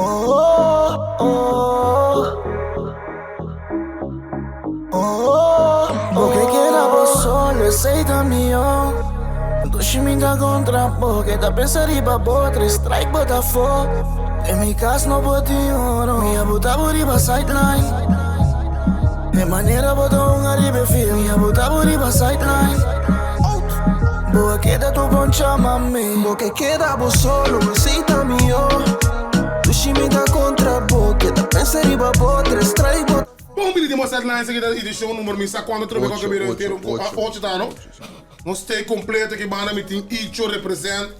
Oh, oh, oh. Bo ke keda bo solo, esei ta mihó. Dushi mi ta kontra bo, ke ta pensa riba bo, tres strike bo ta afó. Den mi kas no por tin oro, mi a buta bo riba sideline. E manera bo ta hunga riba e field, mi a buta bo riba sideline. Bo a keda tur bon chama mi. Bo ke keda bo solo, esei ta mihó. Dushi mi ta kontra bo, ke ta pensa riba bo, tres strike bo. Bon bini di mos headlines aki ta edicion numero mi sa cuando trobe cualke bira entero ocho ta no nos stay completo aki banda mi tin Icho represent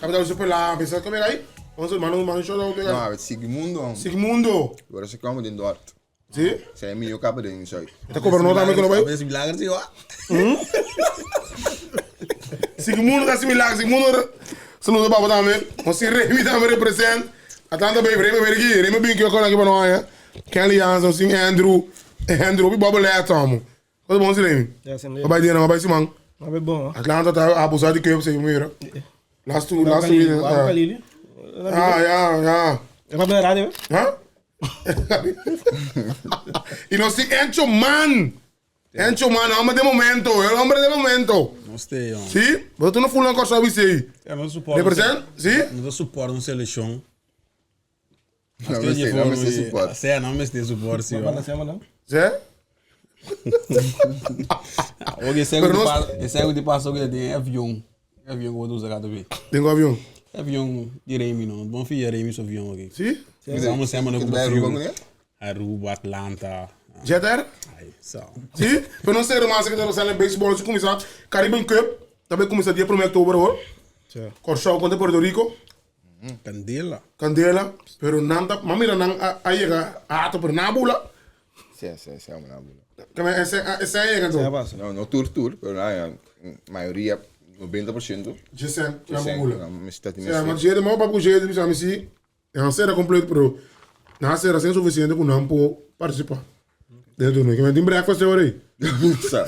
capital su pela mi sa come ai nos manda un shout out No, a Sigmundo. Sigmundo. Ora se kwam den Dort. Si? Zij mi yo kapa den Zuid. Ta cobra no tambe ku no bai? Ves milagro si wa. Sigmundo ta hasi milagro Sigmundo saludo pa bo tambe nos tin Remy tambe represent Atlanta baby Remy bini aki Remy bin ki aki pa no haña Kelly Jansen nos tin Andrew Andrew hopi bubble head amo Cosa bon si Remy Ya, a bai dia nan a bai siman A bai bon. Atlanta ta abusa di cup si mira last two last two week ah ya ya E papia na radio? Ha? Y nos tin Encho Man. Encho Man, hombre de momento, el hombre de momento. Nos te, jong. Sí? Bo tu no full na Kòrsou bisei. Ja, nos support. Represent? Sí? Nos support un seleccion. No mester, no mester support. Sea, no mester support, sí. Banda sema no? Sí? Oke, Pero nos- ese di paso que tin avion. Avion ku bo ta usa kada be. Den ku avion? Avion di Remy no. Bon fia Remy su avion aki. Sí? Vamos sema no Ku ku bai Aruba frio. kuné? Aruba, Atlanta. Jet Air? Ai, so. Sí? Pero nos ser mas que ta salen baseball su kumisa Caribbean Cup ta bay kumisa dia prome oktober hoor. Kòrsou kontra Puerto Rico. Candela. Candela, pero nan ta, m'a mira nan a a yega ato pero nan a bula. Sí, sí, sí, nan a bula. Kame ese ese a yega anto. No, no tur tur, pero nan a mayoria, 90%. Djesen, nan a bula. Nan mester tin Sí, ma djede, ma papia ku djede bisa mi si, nan a sera completo pero nan a sera sin suficiente ku nan por participa den e torneo. Keme tin breakfast e ora ei. Sa.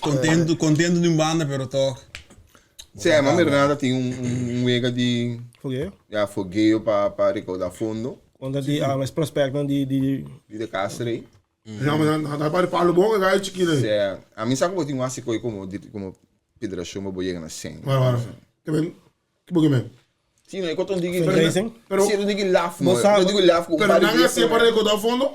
Contento, contento di un banda, pero toch. Sí, ma mira nan ta tin un un wega di Fogeo. ya fogeo pa pa recauda fondo. Contra di um, es prospectnan di di Di de Castrey. Ja, maar dan dan pa Pablo Bonga ga chikino. Sí, a mi sa ku bo tin un hasi koi komo di komo federacion pa bo yega na 100. Wara wara. Ke men ke bo ke men? Sí, no, e koton digi Fundraising? Pero Sí, digi laf no. Bo sa- No digo laf ku un pero par di nan dia hasi pa recauda fondo?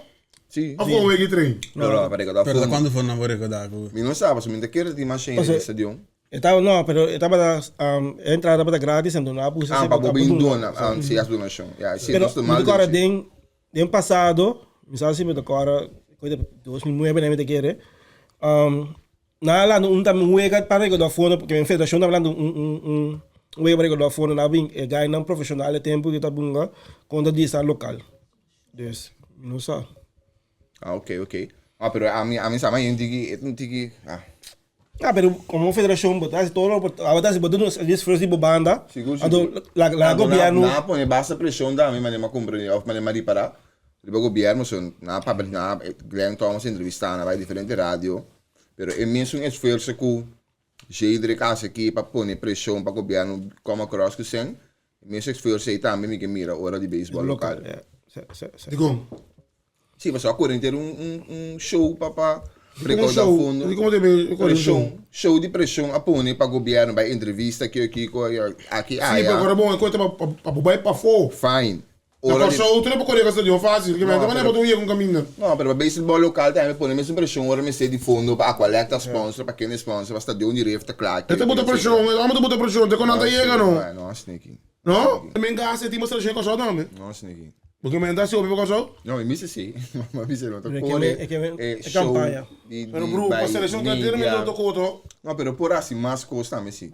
Sí. Of gewoon wegi train? No, no, pa recauda Pero fondo. cuando for nan por recordar ku. Mi no sa, pasobra mi ta kere tin mas gente Paso- den e stadion. E taba no, pero e tabata um, e entrada tabata gratis anto no a puse Ah, si pa bo bin duna. dona, ah, si as donashon. Ya, si Pero nos ta mi mal ta kòrda den. den den pasado, mi sa si mi ta kòrda koe ta 2009 mi ta kere, um, nan a lanta un tambe un wega pa rekoudá fondo, porque e federashon tabata lanta un un un un wega pa rekoudá fondo, nan a bin e gainan profeshonal e tempu ku ta bunga kontra di esnan lokal. Dus, mi no sa. Ah, ok, ok. Ah, pero ami, ami sa, ma un tiki, e un tiki, ah. Ah, pero como federacion bo ta haci todo lo bo ta haci bo ta duna e esfuerzo di bo banda. Sigur, Anto sigur. la la Anto na, gobierno. na pone basta presion tambe manera mi a comprende of manera mi a ripara riba gobierno so na papia na Glenn Thomas entrevista na bai diferente radio pero e mesun esfuerzo cu Jedrick a haci aki pa pone presion pa gobierno come across cu cen e mesun esfuerzo ey tambe mi ke mira ora di baseball local. Local, si, si, si. Dikon? Sí, pasobra a kore henter un, un, un show pa, pa Dikon recaudá show? fondo. Dikon te be kore un show? Preshon, show di preshon a pone pa gobierno bai entrevista kio kiko, aki Sí, aya. pero kore bon, e kore ta pa, pa bo bai pafó. Fine. Na Ora di- Kòrsou tu no por kore ka stadion fásil, ke No, men, te manera pero- bo ta yega un kaminda. No, pero pa baseball lokal tambe pone mesun preshon ora mester di fondo pa Aqualectra ta sponsor, pa kende sponsor, pa stadion di Rif ta kla. E ta buta preshon, e amo ta buta preshon, te kon nan ta yega no. No, sneaky. No? Men gasta e tin pa seleccion Kòrsou tambe. No, sneaky. Porque men ta hasi hopi pa Kòrsou. No, mi misa si. Ma misa no ta Pero e ke kore men- e ke men- e e show kampaña. di Pero di bro, pa bai seleccion ta entero media. men to koto. No, pero por hasi mas kos tambe si.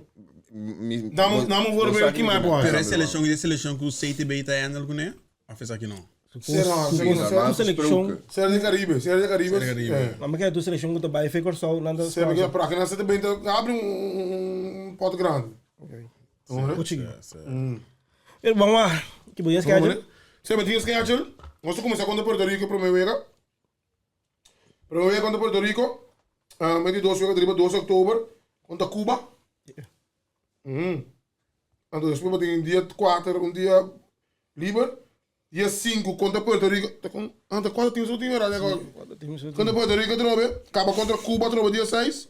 Mi Dame bo- dame un bo voorbeeld sa ki mai ki por Pero hasi. e seleccion, e seleccion ku CTB ta handle kuné? Of esaki no? Será, Tu será, normal tu seleccion. gesproken. Será di Caribe, será di Caribe. Será di Caribe. Eh. Mama kere tu seleccion ku ta bai fe Kòrsou nan ta Será sponsor. pero aki nan CTB ta abri un un un pot grandi. Okay. Hoor. Kuchi. Pero vamos a ki bo tin schedule? Sí, mi tin schedule. Nos a kuminsá kontra Puerto Rico promé wega. Promé wega kontra Puerto Rico. Um, e di dos wega ta riba dos di òktober kontra Cuba. Mm. Anto despues bo tin dia 4 un dia liber. Dia 5 kontra Puerto Rico. Ta kon? Ah, ta 4 teams so tin verdad? Kontra Puerto Rico atrobe. Kaba kontra Cuba atrobe dia 6.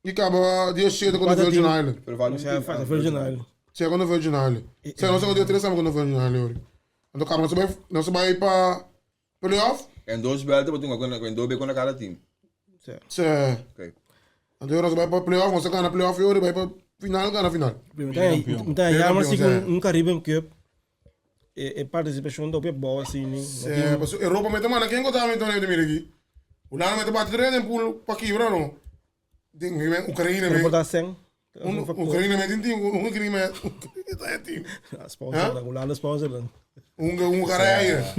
I kaba dia 7 kontra Virgin Island. Pero vale un team. Falta Virgin Island. Sí, kontra Virgin Island. Sí, nos dia 3 tambe kontra Virgin Island ori. Anto kaba nos bai nos bai pa playoff. En dos buelta bo tin en dos be kontra kada team. Sí. Sí. Okay. Anto nos bai pa playoff, nos gana playoff ori bai pa final gana final. Então, jammer si un Caribbean Cup. E participacion ta hopi abou así ni. Sí, paso Europa mete mana ken ko ta mete mete mira aquí. Hulanda mete bate tres den pool pa kibra no. Den Ucraína Pero me. por ta sen. Ucraína me tin team, Ucraína me Ucraína ta team. Sponsor dan, Hulanda sponsor dan. Hungaria.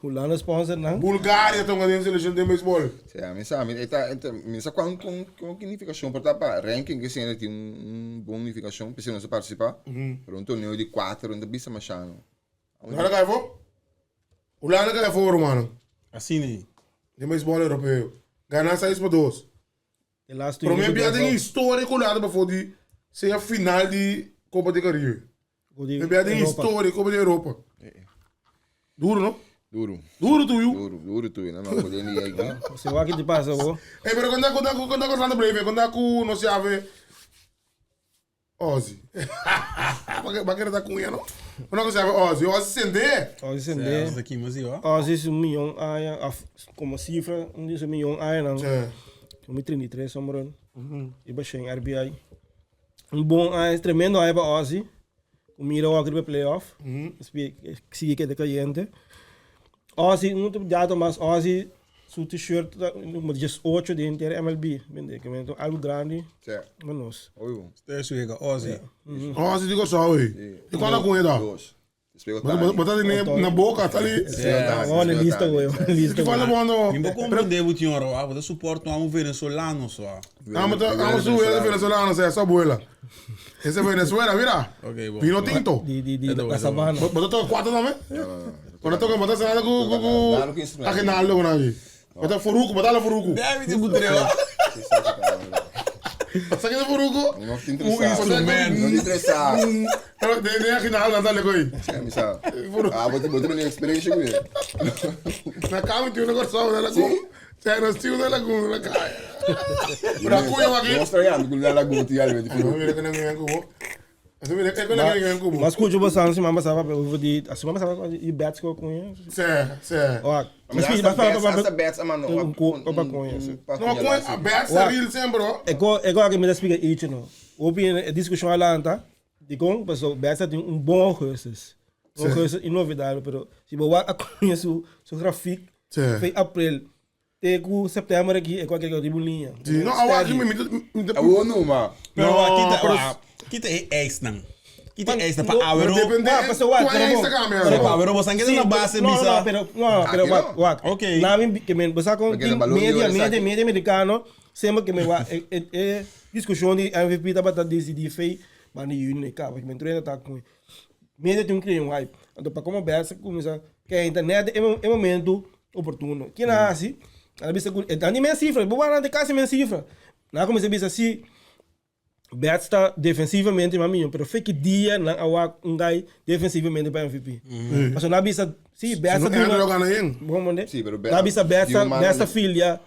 Hulanda sponsor dan. Bulgaria ta den seleccion den baseball. Sí, mi sa, mi eta, eta, mi sa kwan kon kon significacion por ta pa ranking que sende tin un bon nificacion, p'esei nos a participa. Pero un torneo di 4 no ta bisa masha no. Hulanda kai afo? Hulanda kai afo, hermano. Asina ei. Den baseball europeo. Gana 6 pa 2. E laatste Prome bia den historia ku Hulanda pafó di sea final di Copa di Caribe. Prome bia den historia Copa di Europa. Duro no? Duro. Duro tuyo. Duro, duro tuyo. No, no, den di ei. Se wak di pasa bo. Ey, pero konta konta konta ku Atlanta Brave, konta ku nos yave Ozzy. Ba kere ta cuña no? Konta ku yave Ozzy. Ozzy sende. Ozzy sende. Ozzy ta kima si, wa. Ozzy su miyon aña, of como cifra, un di su miyon aña nan. Mi 33 home run. Iba shen RBI. Un bon aña, tremendo aña pa Ozzy. Ku mira wak riba playoff. Sigue keda cayente. Ozzy, un otro dato mas, Ozzy su t-shirt número 18 den henter MLB. Bende, que men algo grandi. Sí. Pa nos. Oy bo. Sterso yega Ozzy. Ozzy di Kòrsou ei. I kuantu ku e da? Dos. Bo ta tene na boka, ta li. Bo lista goe, bo lista Ki fala bo no. Mi bo comprende bo tin ora, bo ta support un amo venezolano so. Amo ta amo su wela venezolano sa su abuela. Ese Venezuela, mira. Okay, bo. Vino tinto. Di di di la sabana. Bo ta toca cuatro tambe? Bo ta toca, bo ta cenando cu cu cu Aguinaldo con aki. Bo ta furuku, bo ta la furuku. Debe di butreo. Sa ke furuku? No te interesa. Un instrumento. No te interesa. Pero de de Aguinaldo anda le coi. Mi sa. Ah, bo bo tin experiencia cu Na cama tin una corso na lagun. Sa na stiu na lagun na kaya. Pero acuyo aki. Nos trayando cu la lagun ti algo di furuku. Mira que na mi cubo. Así mira, é que na mi cubo. Mas escucha você, assim, mama sabe, eu vou de, assim, mama sabe, e bets com cunha. Sim, sim. Ó, mas mas bets, mano, um com cunha. Não, cunha, bets é real sempre, ó. É igual, é igual que me explica isso, não. Houve a discussão lá, tá? De como, pessoal, bets tem um bom augustus. Augustus inovidade, pero se você a cunha su su gráfico, foi april. Te ku september aqui, é qualquer coisa tipo linha. Não, a aqui me me Awo no ma. Pero No, kita kita e ex nan. Kita ex nan pa awero. Depende. Ah, pasó, wak, Tu pero é bom. Instagram, Pero pa meu. awero bo sangue na base no, bisa. No, pero no, pero Aqui wak, no. wak. Ok. Na mi que men, você com Porque na balão de media, ouro, media, sabe? media americano, sempre que me wa é é discussão de MVP tá para decidir fei, mas ni juni ka, porque men treina tá com. Media tem um criar um hype. Então para como bessa começa que a internet é um é momento oportuno. Que na assim, ela bisa com, é nem cifra, boa na quase men cifra. Na começa bisa assim Bats está defensivamente, mas minha, pero foi que dia na awa um guy defensivamente para MVP. Mas na bisa, sim, Bats Não está é jogar na yin. Bom, né? Sim, pero Bats- Na bisa Bats, di un man- Bats filha,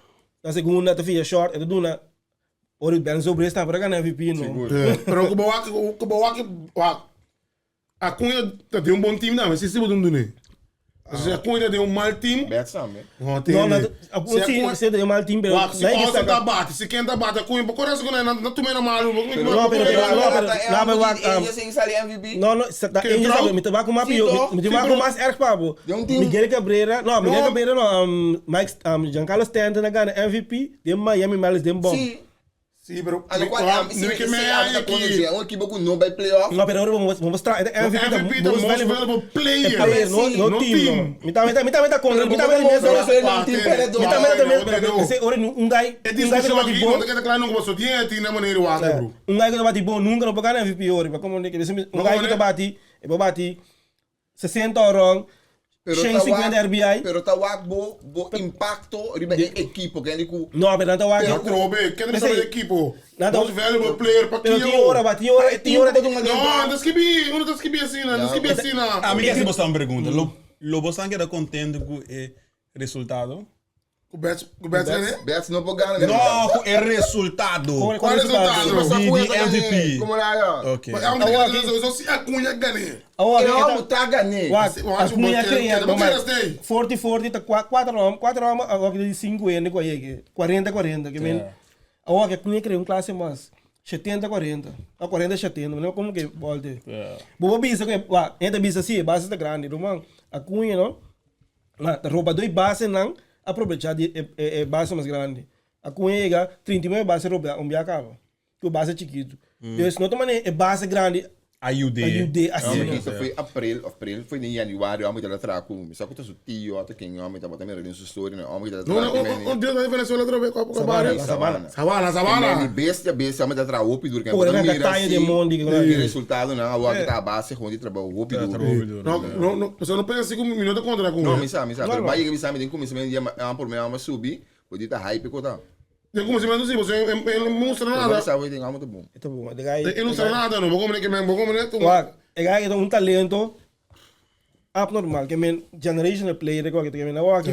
na segunda ta filha short, é duna. Ori Ben sobre está para ganhar MVP, não. Seguro. Pero o Bawak, o Bawak, wak. A Cunha tem um bom time, não, mas se você não tem. Se a Cunha tem um mau time, Bets também. não tem. Não, não, Se a sim, Cunha- você tem um mal time, pero Wak, se na que Ozzy tá saca. bate, se quem tá bate, a Cunha, por coração que não não tu menos malo, No, pero- pero- no, pero- no, pero wak, Angels sali MVP. No, no, sa- da Que Angels entrou? sabe, me tabaco mais Sim, pior, tô. me Sim, tabaco pero- mais erg pabo. De um time. Miguel Cabrera, no, Miguel No. Cabrera no, Mike, Giancarlo Stanton na gana MVP, de Miami Marlins de bom. Sim. Sim, pero A lo cual, não que me aqui. um equipo que não vai playoff. No, pero ahora vamos vamos mostrar, é MVP, MVP the most valuable player. player, no, no No team. team. no. Me tá, me tá, me tá, me tá com, me tá, me Pero tá, um time perdedor. me tá, me tá, Não, me não. tá, esse ora um guy, É um guy que discussão bate aqui, bom, não tem que claro não só tinha tinha maneira o É, bro. um guy que bate bom nunca não pode ganhar MVP ora, como né, que esse um Não, guy que né? bate, eu bate 60 run, Pero ta 150 wak, RBI. pero ta wak bo bo impacto riba e equipo kende ku No, pero nan ta wak. Pero trobe, kende P'esei, sabe di equipo? nan ta- Most valuable player pa Pero kio. tin ora, ba, tin ora, tin ora. Tin ora No, no ta skibi, uno ta skibi asina, no ta skibi asina. A mi ke hasi boso un pregunta. Lo lo boso keda contento ku e resultado? Ku Bets, ku Bets gane? Bets no por gana. No, ku e resultado. Cuál resultado? Di di MVP. Como la haga? Ok. Mas aunque que si Acuña gane. Awor, E e ta- homber ta gane. Wak, Acuña crea, Keda mamá, stay. 40 40 ta 4 homem, 4 homem, awor que 5 N com aí, 40 40, que men. Awor que Acuña crea un clase mas 70 40. A 40 70, não como que volte. Bobo bisa que, wak, entra bisa assim, base tá grande, romang. Acuña, no? Na, ta roba dois base nan, aprovechar di e, e, e base mas grande. Acuña llega 39 base roba, um biá acaba. Que o base é chiquito. Dus no toma e base grande Ayudé. ayude Não, assim. mas isso foi april, april foi em januário, homem tá atrás com, me sabe que tá tio, até quem homem tá botando em sua story, né? Homem tá No, atrás. no, no, Dios de Venezuela otra vez, ¿cuál barrio? Sabana. Sabana, Sabana. Bestia, bestia, homem tá atrás, opi duro, que Pô, bota ele mira tá de mundo, que Que resultado, não, a que tá a base, onde trabalho, opi duro. No, no, no, você não pensa assim com um minuto contra com. Não, me sabe, me sabe. Não, Pero não. vai que me sabe, tem como se me dia, por mim, ama subir, pode tá hype cota. Tem como se menos assim, você ele não mostra Agora nada. sabe, tem algo muito bom. Então, bom, de gai. Ele não mostra nada, não. Vou comer que me, vou comer tu. Wak, e gai é um talento abnormal, que men generational player que que men awak.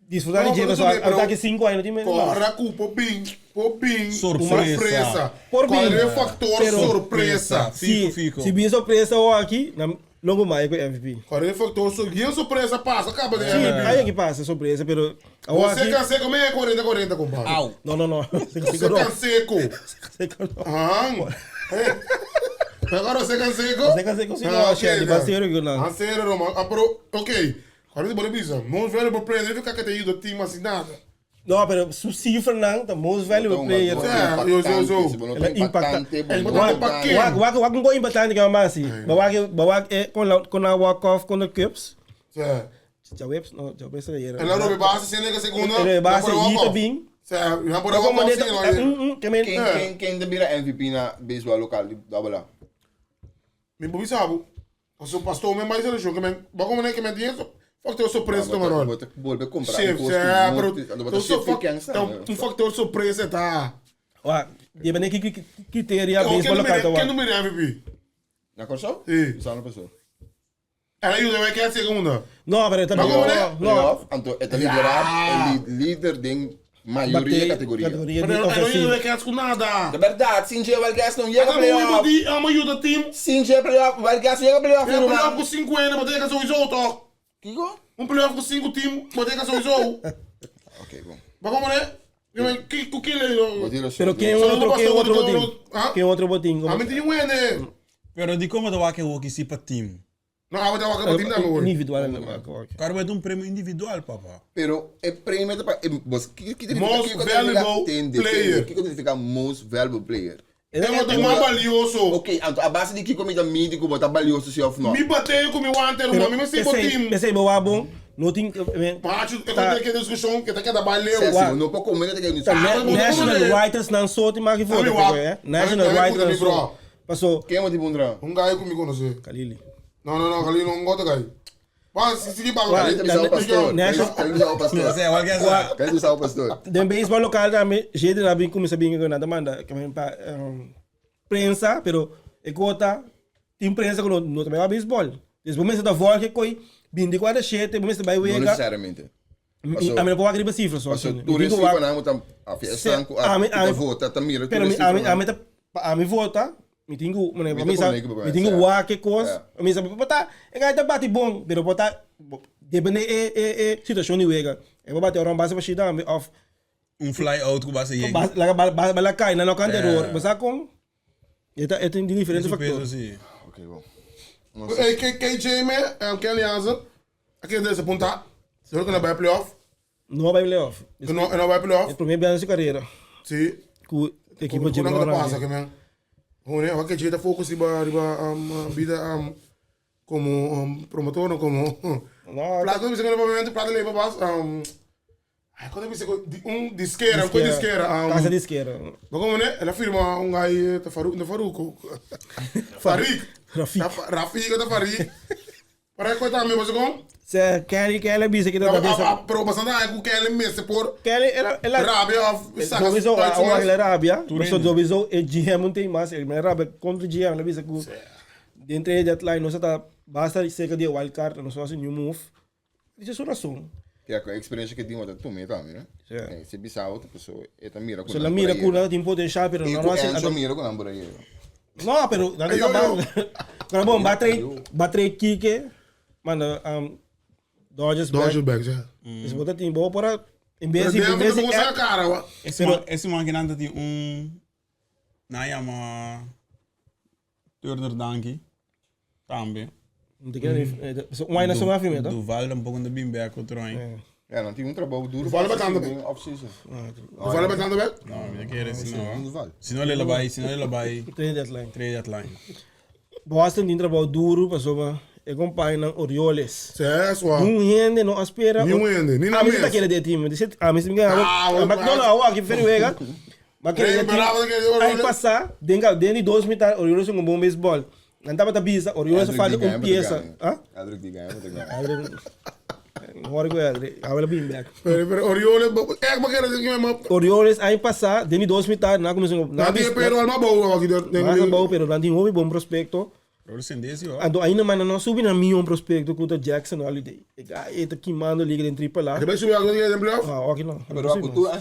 Disfrutar Não, de pero pessoal, tu vê, pero- ataque 5 anos tem menos. Corra com popim, popim, Surpresa. surpresa. Por Qual mim. é o fator Pero- surpresa? Fico, Se fico. se bem surpresa ou aqui, na longo mais com MVP. Qual é o fator surpresa? Surpresa passa, acaba de Sim, aí é que passa surpresa, pero awak Você canseco, meia 40, 40, compadre. Au. Não, não, não. Você canseco. Ah. Agora você canseco? Você canseco, sim, não, chefe, né? parceiro que não. Parceiro, Roma. Ah, pero, ok. Agora você pode pensar, most valuable player, ele fica que tem ido time assim nada. Não, pero su cifra não, the most valuable player. É, eu. Ele é impactante. Ele botou pra quem? Wak, wak, wak, um impactante que é mais assim. Mas wak, wak, é com la, com a walk off com the Cubs. É. Já webs, não, já webs era. Ela roube base, sem nega segunda. Ele base, não e também. É, não pode Como walk off, maneira, sim, não. que men, Quem, quem, quem vira MVP na beisebol local, da bola? Me bobi sabe. O seu pastor me mais ele joga, men. Ba como né que me dinheiro, factor surpresa toma rol. Vou ter que volver a comprar. Chef, é, pero um factor surpresa tá. Wak, depende que criteria Quem beisebol não local mere, tá quem não wak. mere MVP? Na Corsol? Sim. Só na pessoa. Ela ajuda, vai querer segunda. Não, pero também. Mas como né? Não, Playoff, então, é liderar, é líder de maioria categoria. Categoria de Pero ela ajuda, ofensiva. vai querer com nada. De verdade, sim, o Vargas não chega Ela não playoff. ajuda, ela ajuda time. Sim, playoff, Vargas chega playoff. É um playoff com 5 N, mas tem que sowieso, toch? Kiko? Um playoff com 5 team, mas tem que sowieso. Ok, bom. Mas como né? Que que que ele Pero quem Só outro, não quem passou outro do- botim? Ah? Quem outro botim? A mim tem um N. Pero di como da wak é si pa team. Não, a outra vai time também. Individual, não, ok. Cara, vai um prêmio individual, papá. Pero é prêmio para que que Most valuable player. O que significa most valuable player? É o mais valioso. Ok, então a base de que comida mítico botar valioso se of não. Me bateu com o meu anter, o meu sem botim. Pensei, boa bom, não tem. Macho, eu tenho que discussão que tá que da valeu. Cécio, não pode comer até que Tá, não. National Writers não sou tem mais que foda, é? National Writers não sou. Passou. Quem é o de bundra? Um gaio comigo não sei. Kalili. Não, não, não, Kalili não gosta gaio. Mas se seguir para Kalili também sabe o pastor. Kalili sabe o pastor. Zé, olha essa. Kalili sabe o pastor. Den baseball local também, jeito na bem começa bem que nada manda, que pa prensa, pero e cota tem prensa que não não também é baseball. Desde momento da volta que coi 24 7, momento vai Não wega. necessariamente. A mim não pode agregar cifras só. Passou turista para não tá a fiesta com a vota tá mira Pero a mim a mim a mim vota, mi tingo, mane, mi sa, mi tingo wa que cos, mi sa bota, e gai ta bati bom, pero bota depende e e e situação ni wega. E bate ora base pa shida of Um fly out com base aí. la ba la cai na no cante error, mas com eta eta tem diferentes Peso, fatores. sim. Ok, bom. Ei, KJ me, Kelly Hansen. Aqui desse ponta. Seguro que não vai playoff. Não vai playoff. Não, não vai playoff. É primeiro ano de carreira. Sim. Com equipe de Como que passa aqui, man? Gewoon, wat KJ da focus riba riba vida como promotor, no como Não, Plato bisa no momento, plato leva bas ai quando bisa um disqueira, um coisa disqueira, Casa de esquerda. Maar como né? Ela firma um guy ta Farouk, no Farouk. Farik. Rafik. Rafik ta Farik. Para cu e tambe boso con? Se Kelly Kelly bisa kita ta bisa. Pero bastante hay cu Kelly mester por Kelly ela ela rabia of saca sowieso awor el rabia, pero sowieso e GM un tin mas, el rabia contra GM, el bisa cu den trade deadline nos ta basta cerca di e wild card, nos no haci new move. Dice su razon. Kaya cu e experiencia cu e tin wata tuma e tambe, no? Sí. Si bisa otro persoa, e ta mira cu So nan la por mira a cu yega. nan tin potencial, pero E nan cu no haci Enzo mira cu nan por a yega. No, pero nan ta ba Pero bon, ba trade, ba trade Kike, manda um, Dodgers back. Dodgers back, ja. Dus bo ta tin, bo por a, en Pero vez di, en Denver vez di tampoco saca cara, wa. Ese man, ese man que nanta tin un na yama Turner Danki tambe. No te quiero so un aña so afim, toch? Duval tampoco no bin back otro aña. Ja, nan tin un trabou duro. Duval ba tanto den off-season. Duval ba tanto back? No, mi quiere si no. Duval. Si no le bai, si no le bai Trade deadline. trade deadline. Boston tin trabou duro pasobra e compañenan Orioles. Ses, wa. Niun hende no a spera. Niun hende, ni nan Ami si ta mes. kere den team. Dice, ami si mi gana. Ah, Ma no, no, awo aki feri wega. Ma kere Rey, den team. bravo, kere den Ay Orioles. pasa, den ka, den di dos mitad Orioles un bon baseball. Nan tabata bisa Orioles a falta un pieza. Ah? Adric di gana, di gana. Hoor ik wel, Adric. Awel bin back. Pero, pero Orioles, echt maar kere den maar. Orioles ay pasa, den di dos mitad na kuminsa. Na die pero alma bouw aki der. Mas bouw, pero nan tin hopi bon prospecto. Rol Sendesi, oh. Anto ainda mas nan no subi na mion prospecto ku ta Jackson Holiday. E guy e ta kimando liga den triple A. Te bai subi algo den playoff? Ah, oki no. Pero a cultura,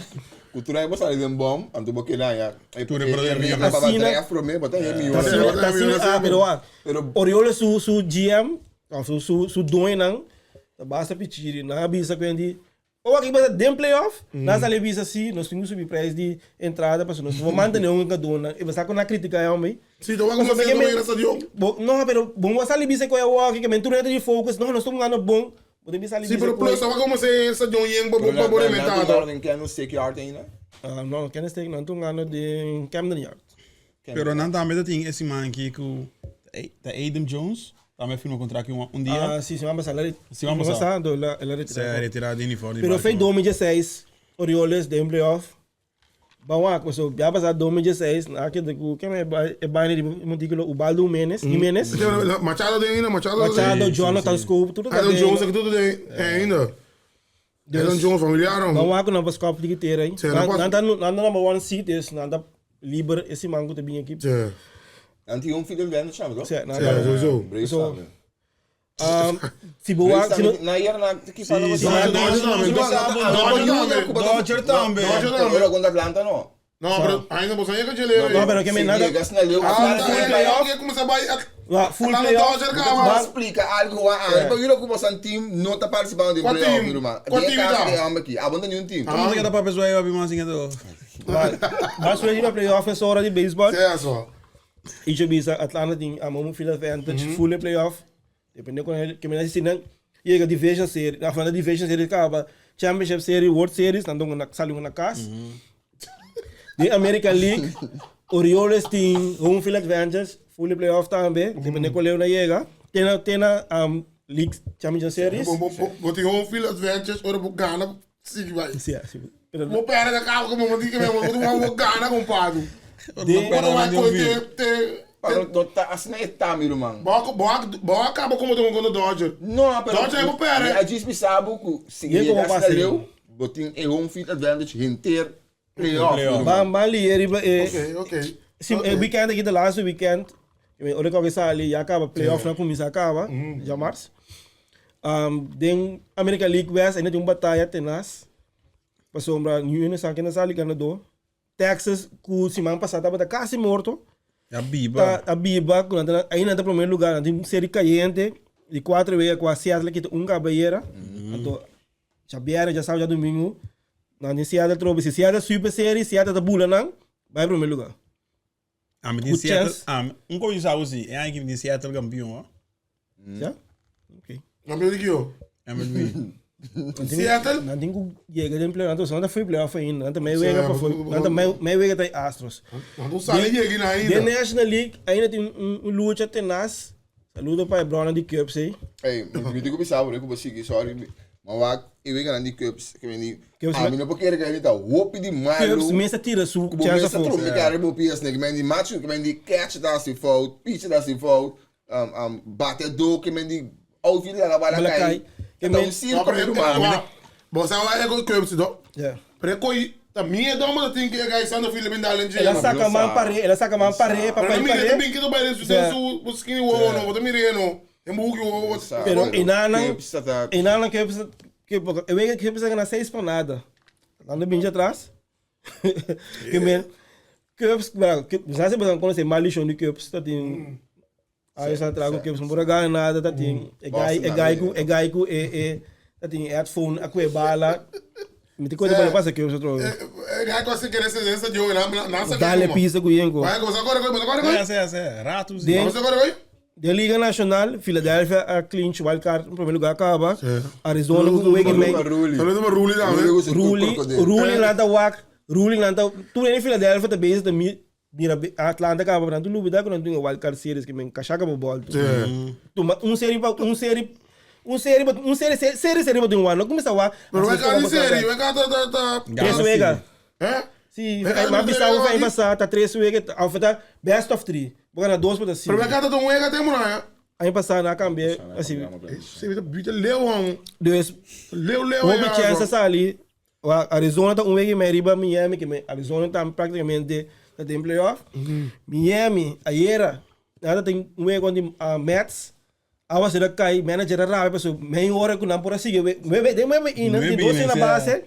cultura bo sali den bom, anto bo keda ya. Tur e brother mi mi. pa Asina- draft prome, bo ta e mi. Ta asina, ta asina, ah, pero ah, Pero- Orioles su su GM, of su su su doñonan, ta basta pichiri. Nan a bisa ku di Ora ki basa den playoff, nan sali bisa si nos tin ku subi prijs di entrada pasobra nos no por mantene un kadónan. E basa ku nan kritika e homber. Si, ta wak ku Pasobra bo ke mira stadion. Bo, no, pero bo no a sali bisa ku e awor ke men tur hende di focus, no, nos ta hungando bon. Bo tin bisa sali Si, bisa pero ku plus, ta wak ku se stadion yen pa bo pa bo rementa to. Nan tin Steak Yard ainda? No, Kenny Steak nan ta hungando den Camden Yard. Pero nan tambe ta tin e siman aki ku ta Adam Jones tambe a firma kontrakt un un dia. Ah, si, siman pasá. Siman pasá. Anto el a el a retirá. Se a retirá di uniform di Pero fei Baltimore. 2016 Orioles den playoff. Ban wak paso bia pasá 2016 nan a keda ku ken e baina di montíkulo Ubaldo Jimenez, Jimenez. Machado den ainda, Machado. Machado, Si, si, Jonathan si. Schoop, tur ta Adam den. Jones aki tur ta den ainda. Adam Jones familiar. Ban wak ku nan pa skòp di kitera ei. Si, nan Nan ta nan ta number one seed dus nan ta Liber e siman ku ta bin ekip. Sí. Nan tin un field advantage tambe, toch? Sí, nan Sí, sowieso. Braves So, tambe. Si bo Braves wak, si no, tambe. Na hier na ki pa Sí, sí. Dodgers tambe. Dodgers tambe. Dodger tambe. Dodger tambe. Pero contra Atlanta no. No, pero ainda bo saña que chile. No, pero que me nada. Llegas na leu. Ah, Atlanta tá, full é, playoff. que começa vai. Wa, full Atlanta playoff. Dodger Bo caba. explica algo wa aan. Pero jullie ook een team no ta participando in Qual playoff, team? irmão. Qual team tá? tá? aqui. Abanda nenhum team. Como você quer para pessoa aí, vai mais assim Mas foi riba playoff é hora de baseball. É só. E je bisa Atlanta tin a home field advantage, full playoff. Depende con que me si nan llega division series, na fana division series acaba Championship Series, World Series, nan don na sali na cas. De American League, Orioles tin home field advantage, full playoff tambe, depende con na llega. Tena tena um, League Championship Series. Bo bo bo tin home field advantage, ora bo gana, sigue vai. Sí, sí. Pero Bo perde da cabo como mo di que mesmo, bo bo gana compadre. De- Bo vai te te Pero no ta asina e ta mi ruman. Bo bo bo acaba como te contra Dodger. No, pero Dodger é bo perde. A gente sabe que se E como llegas na passa aí? leu, bo tin e home field advantage hinter playoff. Playoff. irmão. Ban ban li riba eh, Ok, ok. Si e weekend aqui, de laatste weekend, ora que sali, já acaba, playoff na começa acaba, já março. Den American League West ainda tem uma batalha tenaz. Pa sombra, New York sa na sali ganador. Texas, ku semana passada estava quase morto. Ya biba. Tá a biba, ku nanta ainda tá primeiro lugar, tem série caliente de quatro vezes com a Seattle que tem um cabeleira. Então, já vieram, já sabe já domingo. Na Seattle trobe, se Seattle super série, Seattle tá bula não, vai primeiro lugar. Ah, me tem Good Seattle. chance. Ah, um coisa sabe assim, é a equipe de Seattle campeão, ó. Já? Ok. Campeão de que eu? MLB. Seattle? Não tem que chega de playoff, então não foi playoff ainda, não também Sim, wega para mas- foi, não também meio wega tem Astros. Não sabe de aqui Da ainda. National League ainda tem um luta tenaz. Saludo para Brown de Cubs aí. Hey, mi digo bisabo, ik was sorry. Maar waar ik weet aan die cups, ik weet niet. Cubs Ah, mi no porque que ele tá hoop di malo. Cubs mesa tira su Como chance mesa for. trompe cara bo pias né, men die match, men die catch da si fout, pitch da si fout, bate do que men die outfield laga bala Bala kai. kai. E ta un circo mi ruman. Bo sa wa ego Cubs do. Yeah. Pero koi ta miedo mo ta tin que gai sando fili bin dalen El a saca man pare, el a saca man pare, Pero papá no mire pare. bin que to bai su Yeah. su skinny wo no, bo mire no. En buki wo. Pero inanan, Cubs ta inanan Cubs, que eu vejo que Cubs gana 6 para nada. Ando bem de atrás. Que men Cubs, bueno, você sabe quando você malício de Cubs, tá tem Aí você trago Cubs, não por ganhar nada, tá tem e gai, e gai ku, e gai ku, e e tá tem headphone, a que bala. Me te coisa para passa Cubs outro. Gai ko se querer se essa jogo na na sa. Dale pisa com yengo. Vai ko sa corre corre corre corre. É, é, é. Ratos. De- Você corre corre. Da Liga Nacional, Philadelphia a clinch wildcard em primeiro lugar acaba. Arizona com o Wigan Ruli. Saludo para Ruli da. Ruli, Ruli lá da WAC, Ruli lá da tu em Philadelphia também está mira Atlanta acaba para tu lubida quando tu wildcard series que me encaixava o bola. Tu um série um série um série um série série série de um ano começa a Pero vai cá série, vai cá tá tá tá. Três wega. Eh? Sim, mas pensava vai passar tá três wega, alfa best of three. Vou ganhar dois para Pero vai cinco. cá tá um wega tem mo Aí passar na cambia assim. Você vê tá leu um. Dus Leu leu. Houve chance ali. Arizona tá um week mais riba Miami, que Arizona tá praticamente tá em playoff. Miami, ayer, nada tem um week onde a Mets, a você cai, manager era pessoa, meia hora que não por assim, me me de me ina, de dois na base.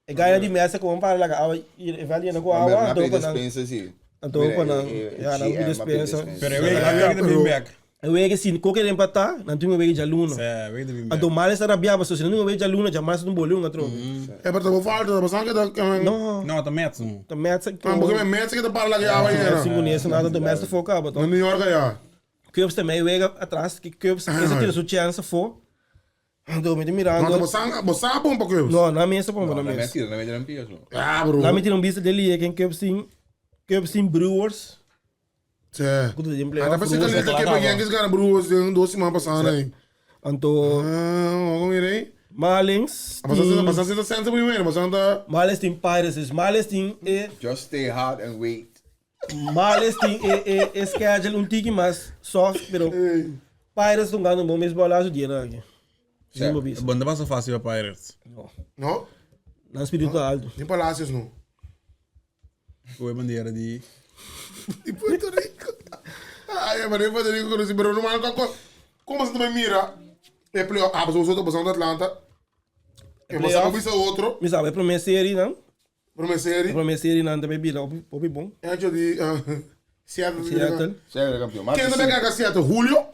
E ganha de Mets com para lá, a e vai ali com água, então para Dispensa, sim. Então para ja, não dispensa. Pero eu weet de been back. Eu week assim, qualquer empatar, não tem um week de aluno. É, weet de been A back. do mal está rabiaba, se não um week de aluno, jamais não bolhou um troco. É para tá falta, mas que tá. Não. Não, tá Mets. não. De Mets Ah, porque me Mets que tá para lá que água aí. Cinco nisso, nada do Mets focava. No New York já. Cubs também wega atrás, que Cubs, esse tira sua chance for. Então, me Mas mirando. você você bom para Cubs. Não, na mesa, pô, na Não, mesa. mentira, não é mentira, não. Ah, bro. Lá me tira um bicho dele, quem Cubs tem Cubs tem Brewers. Tchê. Kudu de Ah, playoff. tá pensando que Brewers. ele tá Yankees ganha Brewers em duas semanas passadas aí. Então, Ah, vamos ver aí. Marlins. Mas você mas você tá sendo primeiro, mas você Marlins tem Pirates, Marlins tem e Just stay hard and wait. Marlins tem e e schedule um tique mais soft, pero Pirates não ganham um bom mesmo bolaço dia, né? Sim, A banda passa fácil para Pirates. Não? Na espírito alto. Nem Palacios não. Foi bandeira de. De Puerto Rico. Ai, mas nem Puerto Rico conheci, pero não mano, como você também mira? É playoff. Ah, mas você tá passando Atlanta. E você começa outro. Mas sabe, é promessa série, não? Promessa série. É promessa série, não, também bira, opi bom. É antes de Seattle. Seattle. Seattle campeão. Quem também carga Seattle? Julio?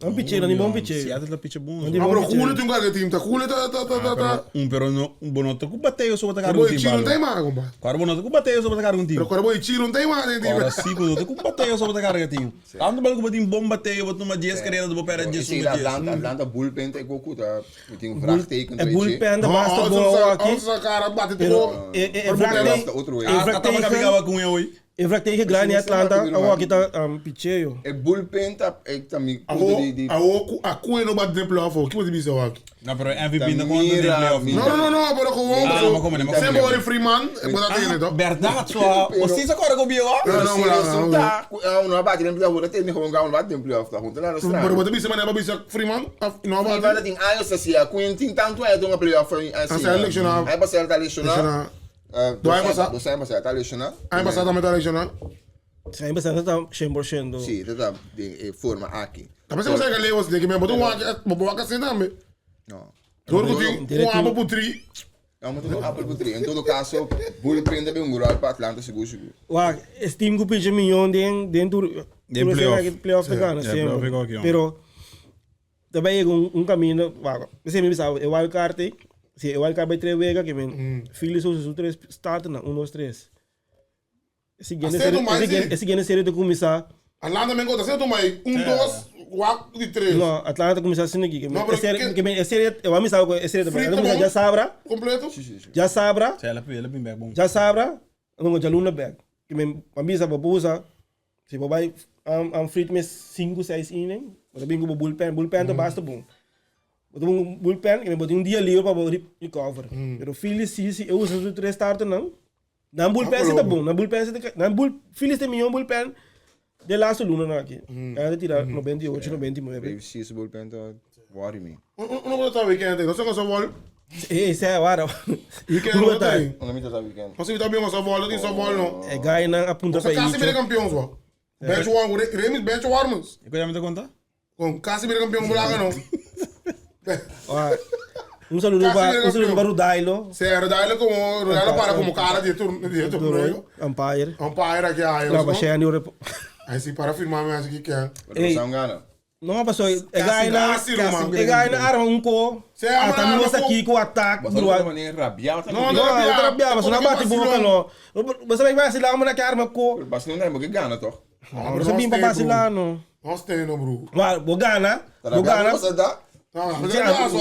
Um pitcher, não bom pitcher. Seattle tá pitcher bom. Ah, pero Julio tem um carga time, tá? Julio tá, tá, tá, tá. Um, pero no, um bonoto com bateio sobre atacar um Boy time. Chiro não tem mais, compadre. Agora bonoto com bateio sobre atacar um time. Pero agora Boy Chiro não tem mais, tem Agora sim, bonoto com bateio sobre atacar um time. Tanto bem que tem bom bateio, botou uma 10 carreira do pera 10 Sim, Atlanta, Atlanta bullpen tem Goku, tá? Tem um vraagteken. É bullpen, basta boa aqui. Nossa, cara, bate Pero, é é Ah, tava cabigava com eu aí. E vraag tegen Glenn Atlanta, a aqui tá um pitcheio. É bullpen tá é também A a Cunha não bate nem playoff, o que você disse aqui? Não, pero MVP não conta nem playoff. Não, não, não, pero com o Sempre o Freeman, bota tem, então. Verdade, só. Vocês agora com o Bio? Não, não, não. Não bate nem playoff, tem nem não bate nem playoff, tá junto lá no Pero bota bisa mané bisa Freeman, não bate. Freeman tem anos assim, a Cunha tem tanto é de playoff assim. Ah, lesionado. Aí passar tá lesionado. Do ano passado? Do ano passado, tá lesionado. Ano passado também tá lesionado. Ano passado tá 100%. Sim, tá de forma aqui. Tá pensando que você leu assim, que me botou um aqui assim também. Não. Door que tem um abo por tri. Não, mas um abo por tri. Em todo caso, bullpen deve um rural para Atlanta seguro seguro. Ué, esse time que pediu milhão dentro de playoff. Playoff tá ganha sempre. Pero também um caminho, ué, você me sabe, é wild card, Se eu wild card vai três vezes que men. Phillies usa os três start na 1 2 3. Esse seguinte esse seguinte série de começar. Atlanta men gota certo mais 1 2 4 e 3. Não, Atlanta começa assim aqui. Que série que men série eu amo sabe que série também. Começa já sabra. Completo? Já sabra. Ela ela bem bem bom. Já sabra. Não já luna back. Que men amisa babusa. Se vai am free mes 5 6 inning. Mas bem com bullpen, bullpen tá basta bom. Botou um bullpen, que me botei um dia livre para recover. Pero Phillies, sim, sim, eu uso os três starter, não. Na bullpen, se tá bom. Na bullpen, se tá... Na bull, Phillies tem milhão bullpen. Den laatste lunanan aki. Nan ta tira 98, 99. Brave Seas bullpen ta worry me. Uno por ta weekend, no sé cosa bol. Eh, ese es ahora. Weekend no ta ahí. Uno mita ta weekend. No sé si ta bien cosa bol, no tin softball no. E guynan a punta Bosa pa casi bira icho. campeón so. Bench warm, Remy bench warmers. E koe ta konta? Con casi bira campeón bulaga no. Ah, Un saludo Casi pa, bira un saludo pa campeón. Rudailo. Se Rudailo como Rudailo para como cara de turno de torneo. Umpire. Umpire aqui aí. Claro, pa Shani ora. Aí se para firmar me acho que quer. Pero Ey. sa un gana. No, pasó, e Casi, guynan, casi, ruman. e guynan arma un ko. Se arma Ata arma nos ko. aqui com ataque. Basta Drua- un manera rabiado. No, No, no. no rabiava, só não bate boca no. Você vai vacilar, mas na arma ko. Basta não tem que gana toch? Você vem pra vacilar no. Nós tem no bro. Maar we gana, we gana. Basta da. Não,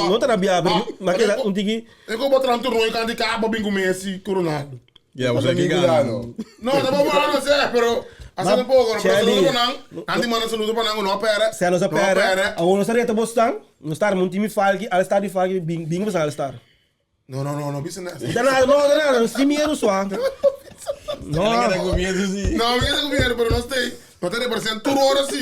Não tá rabiava, mas que um tiki. Eu vou botar um torneio que ande cabo bingo Messi, Coronado. Yeah, você que gana. No, tampoco no sé, pero hace un poco, pero Charlie. saludo para Nan. Andy manda saludo para Nan, no pera. Se nos No pera, a nos reta bostan, nos star um time falki, al star di falki, bing bing al star. No, no, no, no, business. Danado, no, danado, sin miedo sua. No, com medo, sim. No, me quedé con pero no estoy. No te represento tu ahora sí.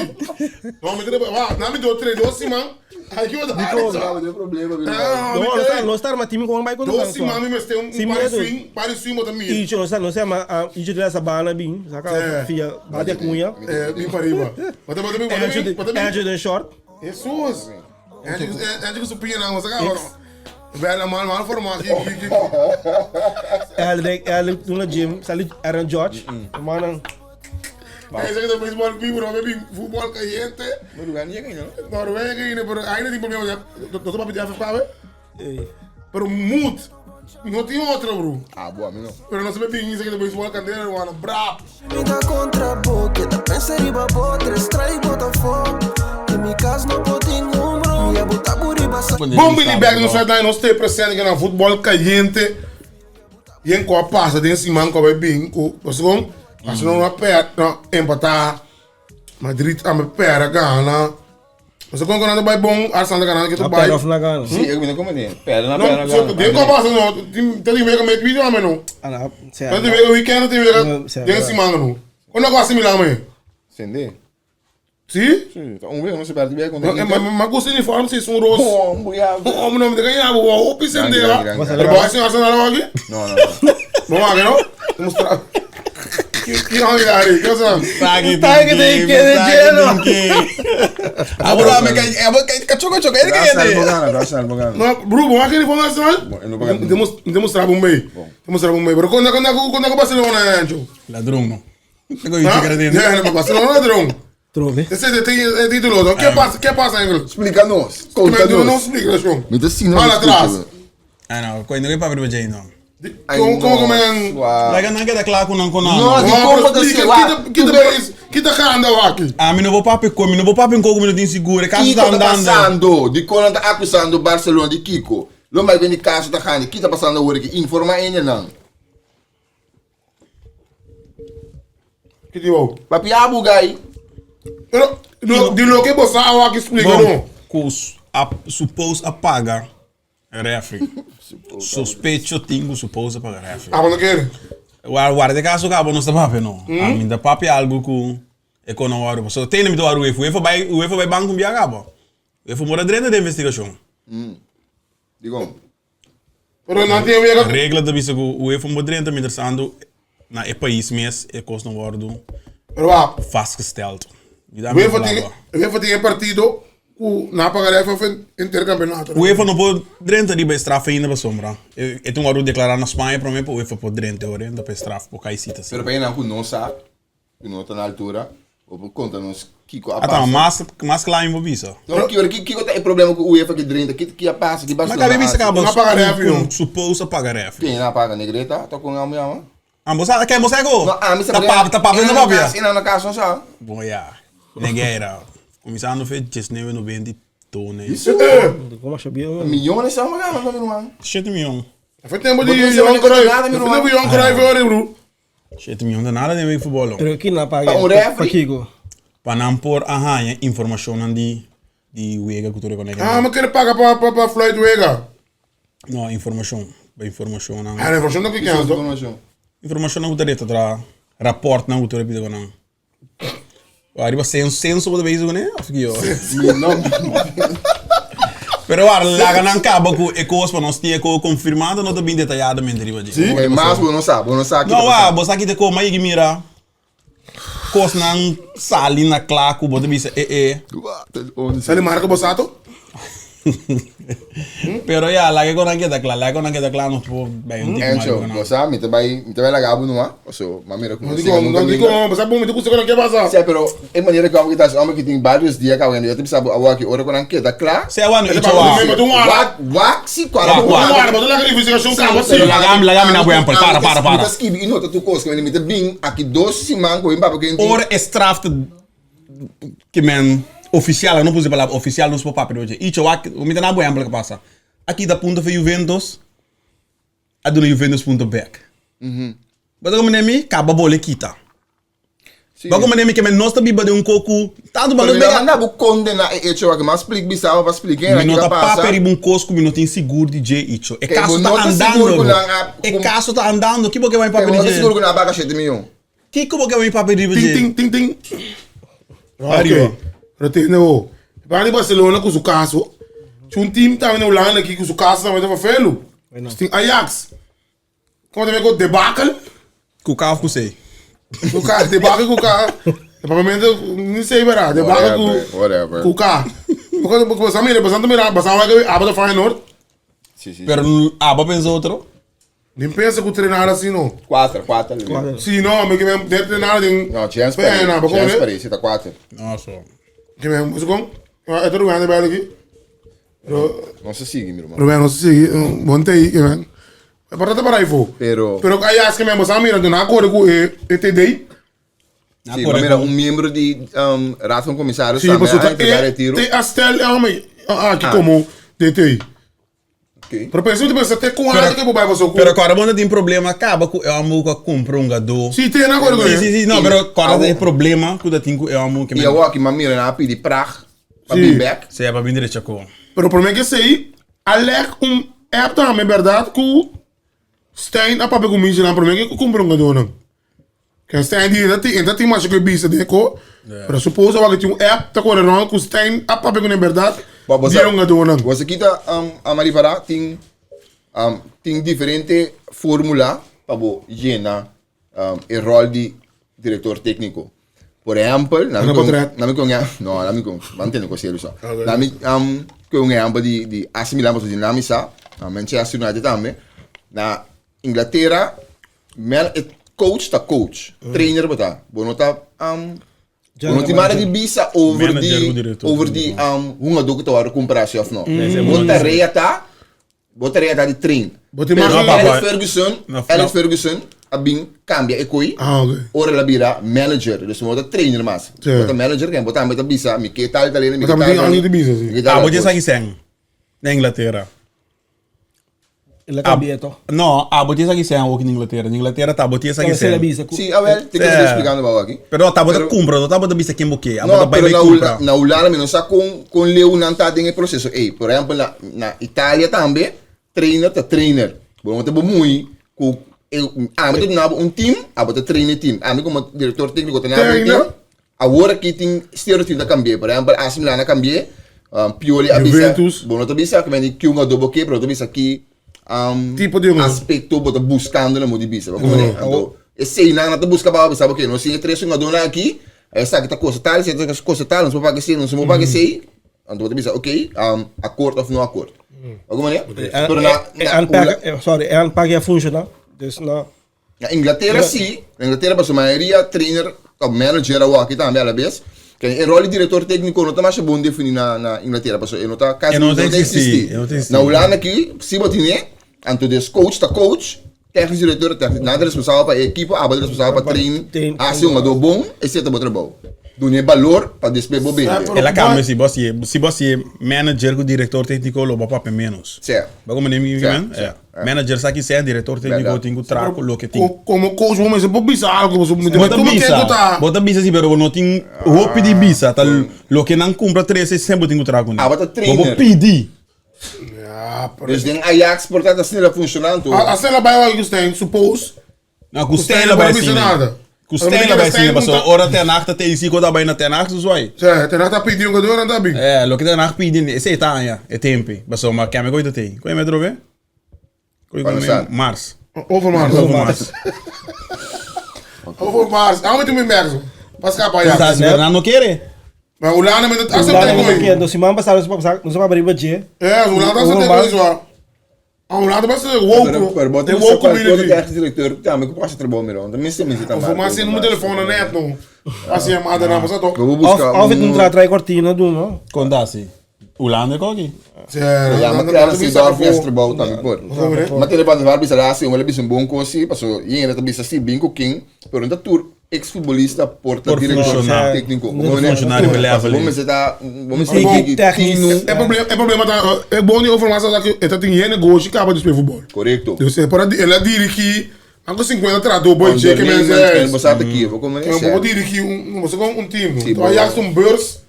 No, me te va, no me dio tres, dos simán. Ay, que voy a No, no tem problema, No, no, no star, no star, mas time com vai com Dos simán me este un Sin par miedo. swing, par swing bota mi. E não sei, não sei, mas e de essa bana bing, saca, É. fia, bate a cunha. Eh, mi para arriba. Bota bota mi, bota mi, bota mi. Andrew den short. Jesús. Antes que supia não, você agora. Velho, mal, mal formado aqui, aqui, aqui. Ela ela no gym, sali Aaron George. Mano, Ese que de béisbol vivo, no baby, fútbol caliente. No lugar ni llega, no? Noruega, pero ahí no tem problema. Doutor papi de FFP, eh, Pero mood. Não tem outro, bro. Ah, boa, a mim não. Pero não se bebe isso aqui de beisebol candeira, mano. Brabo. Mi ta contra bo, que ta pensa riba bo, tres strike Botafogo. Em mi casa no pode um bro, mi botar buriba sa. Bom, Billy Bag, no sai nós tem presente aqui na futebol caliente. E em qual passa, tem esse man que vai bem, você com, mas não vai per, não empatar. Madrid a me pera gana. Você com quando vai bom, Arsenal gana que tu a vai. pera of na gana. Sim, eu me como tem. Perna, perna, Não, só tem qual passa não, tem tem que ver vídeo mas não. Ah, não, Tem que ver weekend, tem que Não, ver sério. tem esse man não. Quando eu assimilar mãe. Sende? Sim? Sim, um vez não se perde bem com Mas mas gosto de uniforme se são rosto. Bom, buia. Oh, meu nome de ganhar, o o Grande, dela. grande, grande. Pero vai ser Arsenal aqui? Não, não, não. Vamos lá, não? Vamos mostrar. Que que não é aí? Que são? Sabe Sabe tem que de Agora me cai, eu vou cair cachoco choco, ele Arsenal que vou ganhar, Arsenal vou ganhar. Não, Bru, vamos aqui uniforme Arsenal? Bom, eu não vou ganhar. Temos mostrar um meio. Temos mostrar um meio. Pero quando quando quando Barcelona, Anjo? Ladrão, não. Tenho isso que era dentro. É, Barcelona ladrão. Trove. Esse tem título. Que passa? Que passa, Angelo? Explica-nos. Não Conta-nos. explica, João. Me dá sim, não. Fala atrás. Ah, não, quando eu para o não. Como como como é? Like não queda claro com não com Não, não. de como tá se lá. Que que que tá canda aqui? Ah, mi não vou papi com, mi não vou papi com como não tem seguro, caso Kiko tá tá andando. passando, de quando tá acusando Barcelona de Kiko. Não vai vender caso tá ganhando. Kiko tá passando agora aqui. Informa ainda não. Que digo? Papi abu gai. Pero de lo que você aqui explica, não? Cus a suppose apaga referee. Sospecho tingo suppose apaga referee. Ah, mas não quer. Guarda de caso cabo não está papi não. A mim da papi algo com e com não waru. So tem nome do UEFA, UEFA vai UEFA vai banco via cabo. UEFA mora dentro da investigação. Digo, Pero não tem a A regra da bisa que o UEFA mora dentro me interessando na e país mes e cos não waru Pero vá, vastgesteld. UEFA tem UEFA tem partido o na pagar foi intercampeonato. UEFA não pode dentro de straf ainda para sombra. E tem um waru declarar na Espanha para mim, o UEFA pode dentro agora ainda para straf, porque aí cita assim. pero para não não sabe, que não tá na altura, ou conta-nos Kiko a Ah, tá, passa. mas mas claro em bisa. Então, Kiko, Kiko tem problema com o UEFA que dentro, que que a passa, que Mas Barcelona. cabe bisa acaba. Não apaga ref, não. Suppose apaga ref. Quem não paga negreta, tá com a minha mão. Ah, você quer você go? Não, a mim Tá papo, tá papo, não papo. Não, na casa não sabe. Bom, ja. Negueira. Começando fez 1990 tone. Isso. Como sabia? Milhões são uma gana, meu irmão. 7 milhões. Foi tempo de Mas Johan não Cruyff. nada, meu Foi tempo de irmão. Johan Cruyff, olha, bro. 7 milhões de nada de futebol. Pero aqui na paga. Pa um referee. Pa Kiko. Para não pôr a informação de de wega cultura conecta. Ah, mas quer pagar para para Floyd Vega. Não, informação. Informação não. Ah, não, informação não que quer. Informação. Informação não cultura tra rapport não cultura pide não. Ariba censo, censo bo ta bezig kuné of kio? Mi no. Pero war, laga nan kaba ku e kos pa nos tin e kos konfirmá, anto no ta bin detayadamente riba dje. Sí? E mas bo no sa, bo no sa ki No ta wa, pasá. bo sa ki ta kos, ma yigi mira kosnan sali na kla ku bo ta bisa e e. Sali marka bo sato? Pero ya, laga e konan keda kla, laga e konan keda kla nos por bai un tiki mas Encho, riba nan. bo sa, mi ta bai, mi ta bai laga bo numa, paso m'a mira ku No no di siga kon, nunka no di minda. kon, bo sa bon mi ta gusta konan ke pasa. Sea, pero e manera ku amo kita hasi, amo ki tin varios dia kaba hende, yo ta bisa bo awor aki ora ku nan keda kla, Sea wak no Ete icho pa wak. bo tu wara. wak, wak si kuara Wak, bo wak. Tu wara, bo ta laga investigashon kaba si. Pero laga mi, laga mi na bo ehempel, para, para, Mi para. ta skibi i nota tur kos, mi ta bin aki dos siman ku mi papia ku hende. Ora e straf ta Ke men oficial, no puse palabra oficial nos por papia oye. Icho wak, mi ta na bo ehempel ke pasa. A kita punto fe Juventus, a duna Juventus punto bek. Bo ta comprende mi? Kaba bole kita. Bo comprende mi? Ke men nos ta biba den un koku, tantu pa Pero nos mi no bega. manda bo condena e hecho wak, mas spliek bisa pa spliek Mi no ta papia riba un kos ku mi no tin sigur di dje, Icho. E Ke kaso bo ta no ta sigur andando, ku bro. nan a E kaso ta andando. Ki bo ke bai Ke papia bo di no ta dje? sigur ku nan a paga shete miyon. Kiko bo ke mi papia riba Ting dje? ting ting ting. Arriba. Ok. Retene ho. Para di Barcelona ku su caso. C'è un team tambe na Holanda aki ku su caso tambe ta vervelu. Tin Ajax. Como tambe ku debakel. Ku K of ku C? Ku K, debakel ku K. Probablemente ni sei verdad. Debakel ku Whatever, whatever. ku K. Porque porque mira, bastante mira, bastante aba ta Feyenoord. Si, si. Pero aba pensa otro? Nin pensa ku trenar asi no. Kuater, kuater li mi. Si no, mi ke men den trenar den. No, Jens Pena, Parisi, bo Jens kome? Parisi ta kuater. No, so. Ke men, bo kon? E ta Rubén de bel aki. Pero No se sigui, mi ruman. Rubén no se sigui, bon te ke men. E por ta para ifo. Pero Pero Ajax ke men bo sa mira, na kore ku e e TD. Na Sí, kore mira, ku un miembro di um, Raad van Commissaris Sí, tambe paso a ta entregar e retiro. te Astel e home aki komo DT. Okay. Pero pensa te pensa te com Pero- que bo bai paso ku. Pero kora bo no tin problema kaba ku e homber ku a kumpra un gadó. Si te na acuerdo Sí, sí, sí, no, pero kora Awo- tin problema ku ta tin ku e homber ku I awor aki m'a mira nan a pidi Praag pa Sí. bin bek. Sea pa bin derecha ko. Pero prome que sei, Alec un app tambe verdad ku Stijn a papia ku mi nan prome que kumpra un gadó nan. Ken Stijn di enta tin enta tin masha ku e bisa den ko. Pero suppose awor tin un app ta kore rond ku Stijn a papia ku ne berdad Ba bo di sa e hungadónan. bo sa kita um, a Marivará tin um, tin diferente formula pa bo yena um, e rol di director técnico. Por ehempel, na mi Ana kon, potret. na mi kon, no, na mi kon, ban tende ko serio sa. Okay. Na mi um, kon un ehempel di di AC Milan pasobra di na mi sa, na Manchester United tambe. Na Inglaterra Men e coach ta coach, trainer bo ta. Bo no ta um, bo no tin mara di bisa over Manager di ku director over di um, hungadó ku ta wòrdu kumprá si òf no. Bo tarea ta, bo tarea ta di train. Bo tin Pero mag- No, papa. Alex Ferguson, No, Alex no. Ferguson a bin kambia e koi. Ah, ok. Ora el a bira manager, dus bo no ta trainer mas. Sí. Bo ta manager, ken bo tambe ta bisa mi ke tal tal mi Bo ke tambe tal tin tal. algu di bisa, sí. mi ke tal Ah, bo tal dje kos. sa ki sen na Inglaterra. El a cambia to. No, abo tin esaki sen awor na Inglaterra. Na Inglaterra ta abo tin esaki Pero se la sen. bisa ku. Sí, a ver, te que estoy explicando babo aquí. Pero no, ta abo ta Pero- cumpra, no ta abo ta bisa ken bo ke. Abo No, ta bai pero bai na cumpra. Hula- na Hulanda mi no sa con con leu nan ta den e proceso. Ey, por ejemplo, na, na Italia tambe, trainer ta trainer. Bo no ta bemoei cu e, ami ta duna bo un team, abo ta train e team. Ami como director técnico ta duna bo un Trainer. team. Awor aki tin stereotype ta cambié. Por ehempel, AC Milan a cambié, um, Pioli a bisa, Juventus. bo no ta bisa ki mende ki un adobo ke, pero bo ta bisa ki um, Tipo di un- aspecto bo ta buscando na mo di bisa. Bo comprende? Anto, esei nan ta busca pa bisa, ok, nos tin e tres hungadónan aki, esaki ta cosa tal, esaki ta cosa tal, nos por paga esei, nos no por paga esei. Anto bo ta bisa, ok, um, akkoord of no akkoord. Bo comprende? Pero na, E na, aanpak, sorry, e aanpak ya funciona. Dus na Na Inglaterra si, na Inglaterra pasobra mayoria trainer of manager awor aki tambe alabes, ke e rol di director tecnico no ta masha bon defini na na Inglaterra pasobra e no ta casi E no ta no ta existi, existi. e no ta existi. Na Hulanda aki si bo tine, anto des coach ta coach, technisch director ta technisch, nan ta responsabel pa e ekipo, abo ta responsabel pa train, Train. hasi un hungador bon, esei ta bo trabou. Dun'e balor pa despues bo bende. El a cambia si bo hasié, si bo hasié manager cu director tecnico lo bo papia menos. Sea. Bo como mi Sea, men? sea. Ja. Manager sa ki sea, director tecnico Verdad. tin cu traha cu loke tin. Co- Como coach bo mester por bisa algo pasobra mi Bo ta ta como ken bisa, cu ta bo ta bisa si pero bo no tin hopi di bisa, ta loke nan cumpra trece semper bo tin cu traha cu nan. Ah, bo ta Bo trainer. por pidi. Ja, pero Dus den Ajax por ta asina funcionando. A- Asina bai wak Stijn suppose No, cu Stijn Stijn no lo por bai bisa asina. nada. Ku Stijn a bai siña paso ora Ten Hag ta tei si ku ta bai na Ten Hag su suai. Sè, Ten Hag ta pidi un kadó nan ta bin. Eh, loke Ten Hag pidi esei ta haña e tempi. Paso ma keme koe ta tei. Koe me trobe? Koe Cuando koe sal? mars. Over mars. Over mars. Over mars. Amo tin mi merso. Pa skapa ya. Ta si pero nan no kere. Ma Hulanda me ta acepta Hulanda no koe. kere. Siman pasado nos a papia riba dje. Eh, Hulanda ta acepta koe so. Ah, Hulanda basta woke. Pero, pero bota E woke woke community. community. Cualquier director tambe ku pasa trabalho miro. Então mesti mesti também. Of maar sin nummer telefoon net no. Assim a madre na pasa to. Vou Of, buscar. of het een tra trai cortina doen, no? Konta si. Hulanda koki. Ja, maar claro, si daar fies trabalho também por. Maar tele para waar bisa lá assim, uma bisa um bom consi, passo, e ainda bisa assim, bem king, pero não tour ex-futebolista porta Por diretor funcionário. técnico. Funcionário level. Vamos tá, vamos Sim, técnico. É problema, é problema tá, é bom de informação dat é tem geen negócio acaba de spelen voetbal. Correcto. Dus é para ela dirigir, anco 50 tratou boy check En mensen. você aqui, vou comer. Eu vou dirigir um, você com um team. Sim, Então Ajax um beurs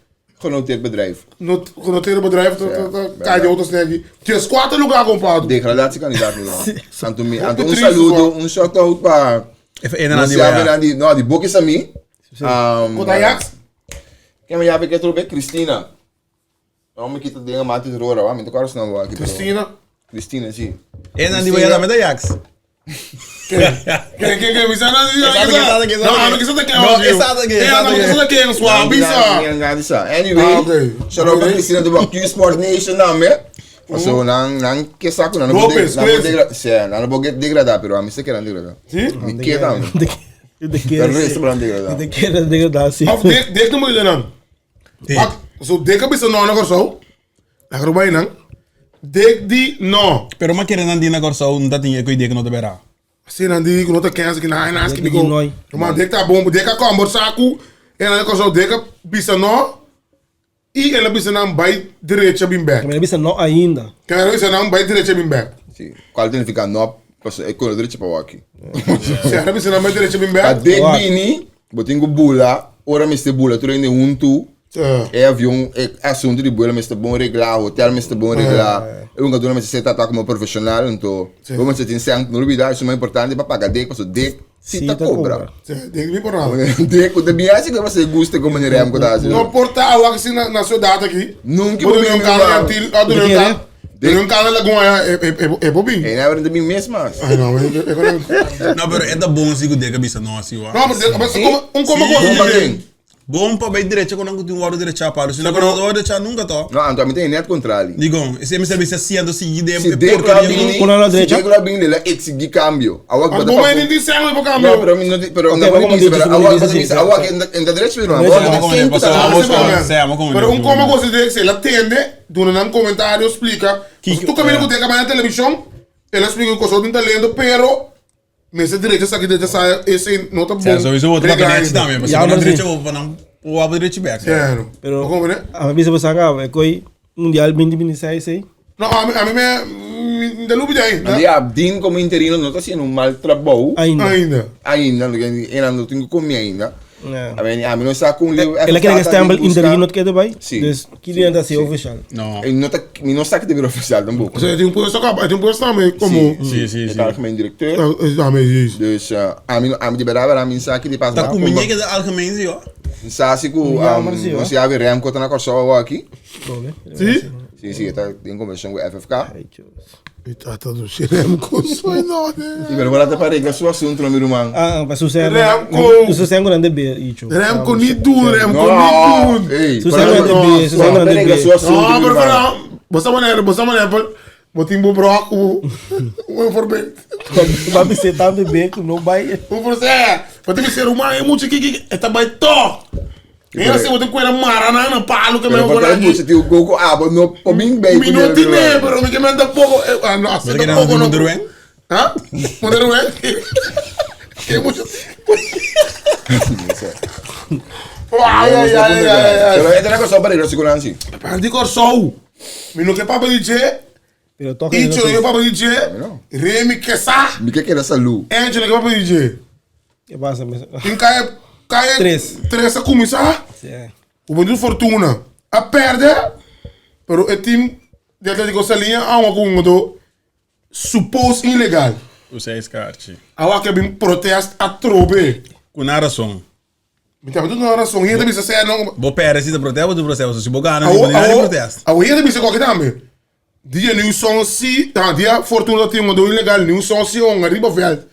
Genoteerd bedrijf. not genoteerde bedrijf dat Ja, dat kan je auto's neggen. Het is kwart lugar comprado. Degradatiekandidaat nu. Anto mi, anto un Patrice, saludo, hoor. un shout out pa. Even een en No ander sabe ja. die, no, die boek is aan mi. Contra Ajax? Quem me llama que trobe Cristina. No me quita dingen maar het roren, wa, mi te kwaro snel wa. Cristina. Cristina, sì. Een en ander ja met Ajax. Quem quem quem me sabe Esa Não, a que sabe quem No, esa de que, esa de que. Não, que sua bisa. Anyway, Ah, oké. shout out Oké. Cristina do Q Sport Nation na me. So nan nan que saco nan Lopez, nan Chris. Sì, nan bo degradar però a mi se queran degradar. Sim? Mi queda. De de Pero keer. isso para degradar. De keer degradatie. Of dik dik noem je dan? Pak, zo dik bisa no na corso. La grobai nang. Dik di no. Pero ma kere nan di na Corsou dat in e idea que no te verá. Assim nan di no te kens que na na Dik ski di go. noi. Maar dik ta bom, dik ka kom saku. En dan corso dik bisa no. E ela bisa nan bij direita bim back. Maar bisa no ainda. Quero bisa nan bij direita bim back. Sì, qual significa no, posso e quello diritto pa aqui. Se ela bisa nan bij direita bim A back. dek Wa. bini, botingo bula, ora mi ste bula, tu rende un tu. É avião, é assunto de bola, mas está bom reglar, hotel, mas está bom reglar. Eu nunca dou, mas você tá como profissional, então. Vamos você tem sempre, não olvidar, isso é mais importante para pagar dek, passo dek, se tá cobra. Dik mi por nada. Dek, o de biase que você gosta como maneira que tá. Não porta a assim na na sua data aqui. Nunca Vou vou um me carro lembrar. antil, ah, do De um quê, carro. Do um carro lagoa é é é bobinho. É, na verdade, mim mesmo, mas. Ai não, eu eu No, pero é da bom assim que o Deka bisa no assim, wa. Não, mas mas como um como Sim. coisa Bom de quem? Bom pa bij direita quando não tem um direita para. Se não quando não direita nunca to. Não, Antônio, me tem net contra ali. Digo, esse me sabe se assim ando seguir de Se dek la bini, Con la se derecha? dek la bini, la exigir cambio. Awa Mas bom é nem sangue para No, câmbio. pero mi no, pero Ok, no vamos bisa, dizer, pero vamos awa dizer, bata bisa, sim. awa que en da derecha pero Derecha, awa vamos que dizer, tá. vamos dizer. Vamos Pero um como coisa de se ela atende, dona um comentário explica. Que- Tu caminho que tem na televisão, ela explica que eu sou de talento, pero Nesse direito, essa aqui direita sai, esse não tá bom. Ja, sowieso wordt het net também, mas Ja, se não maar direita sim. vou para não o abo direita back. Sério. Pero Como, né? a bisa pasanga, koi Mundial 2026 eh. Não, a mim, a mim me, me dá lupa aí, né? Andi Abdin como interino não tá sendo um mal trabalho Ainda. Ainda. ainda, ainda não tenho comi ainda. Ja. A mim, a mim não está com livro. Ela quer que stempel interino het erbij. Sim. Dus iedereen dat is official. No. E não tá, não está que dever oficial tampouco. Você tem um posto acaba, tem um posto também como. Sim, sim, É sim. algemeen directeur. Também isso. Dus a mim, a mim de beraba, a mim sa que de passa. Tá com minha que é algemeen sim, ó. Sa se ku, Ja, maar zie, não hoor. se ave Remco tá na Kosovo aqui. Sim? Sim, sim, tá em conversão com o FFK. Tá tá do Remco, só não, né? Sim, pero agora tá para reglar seu assunto, meu irmão. Ah, maar zo zijn Remco. Zo zijn gewoon aan de beer, Icho. Remco niet doen, Remco No, niet doen. Ei, Zo zijn we aan de beer, zo zijn we aan de reglar beer. seu assunto, Não, meu pero irmão. fala, você maneira, você maneira, botin bo broco, um voorbeeld. Maar we zitten aan de beer, no bij. Um por você, botin ser humano é muito que é também to. Eu assim, botin com ela marana na palo que me Pero vou para aqui. você tem o Goku abo no poming bem. Minuto e meio, pero me que manda pouco. Ah, não, Mas assim que não pouco não não. Ruben? Hã? Manda Ruben. Que muito. Ai, ai, ai, ai, ai. Pero é na só para reglar segurança. Perdi corso. Minu que papa dice, Pero toch Icho que papa dice, No. Remy que sa, Me que quer salu. Angelo que papa dice. Que passa, mas... Quem cai, cai Três. Três a começar. Ja. O Bandido Fortuna a perde, pero o time de Atlético Salinha há uma com um suppose ilegal. O seis kart. Awa que bem protest a trobe. Ku nan rason. Mi tambe ta duna rason. Hende ta bisa sea no. Bo perde si ta protesta, bo ta protesta. Si bo gana, si bo Awo, gana, awo, protesta. awo hende ta bisa koke tambe. Dia new song si, ah, dia Fortuna ta tin un do ilegal, new song si honga riba veld.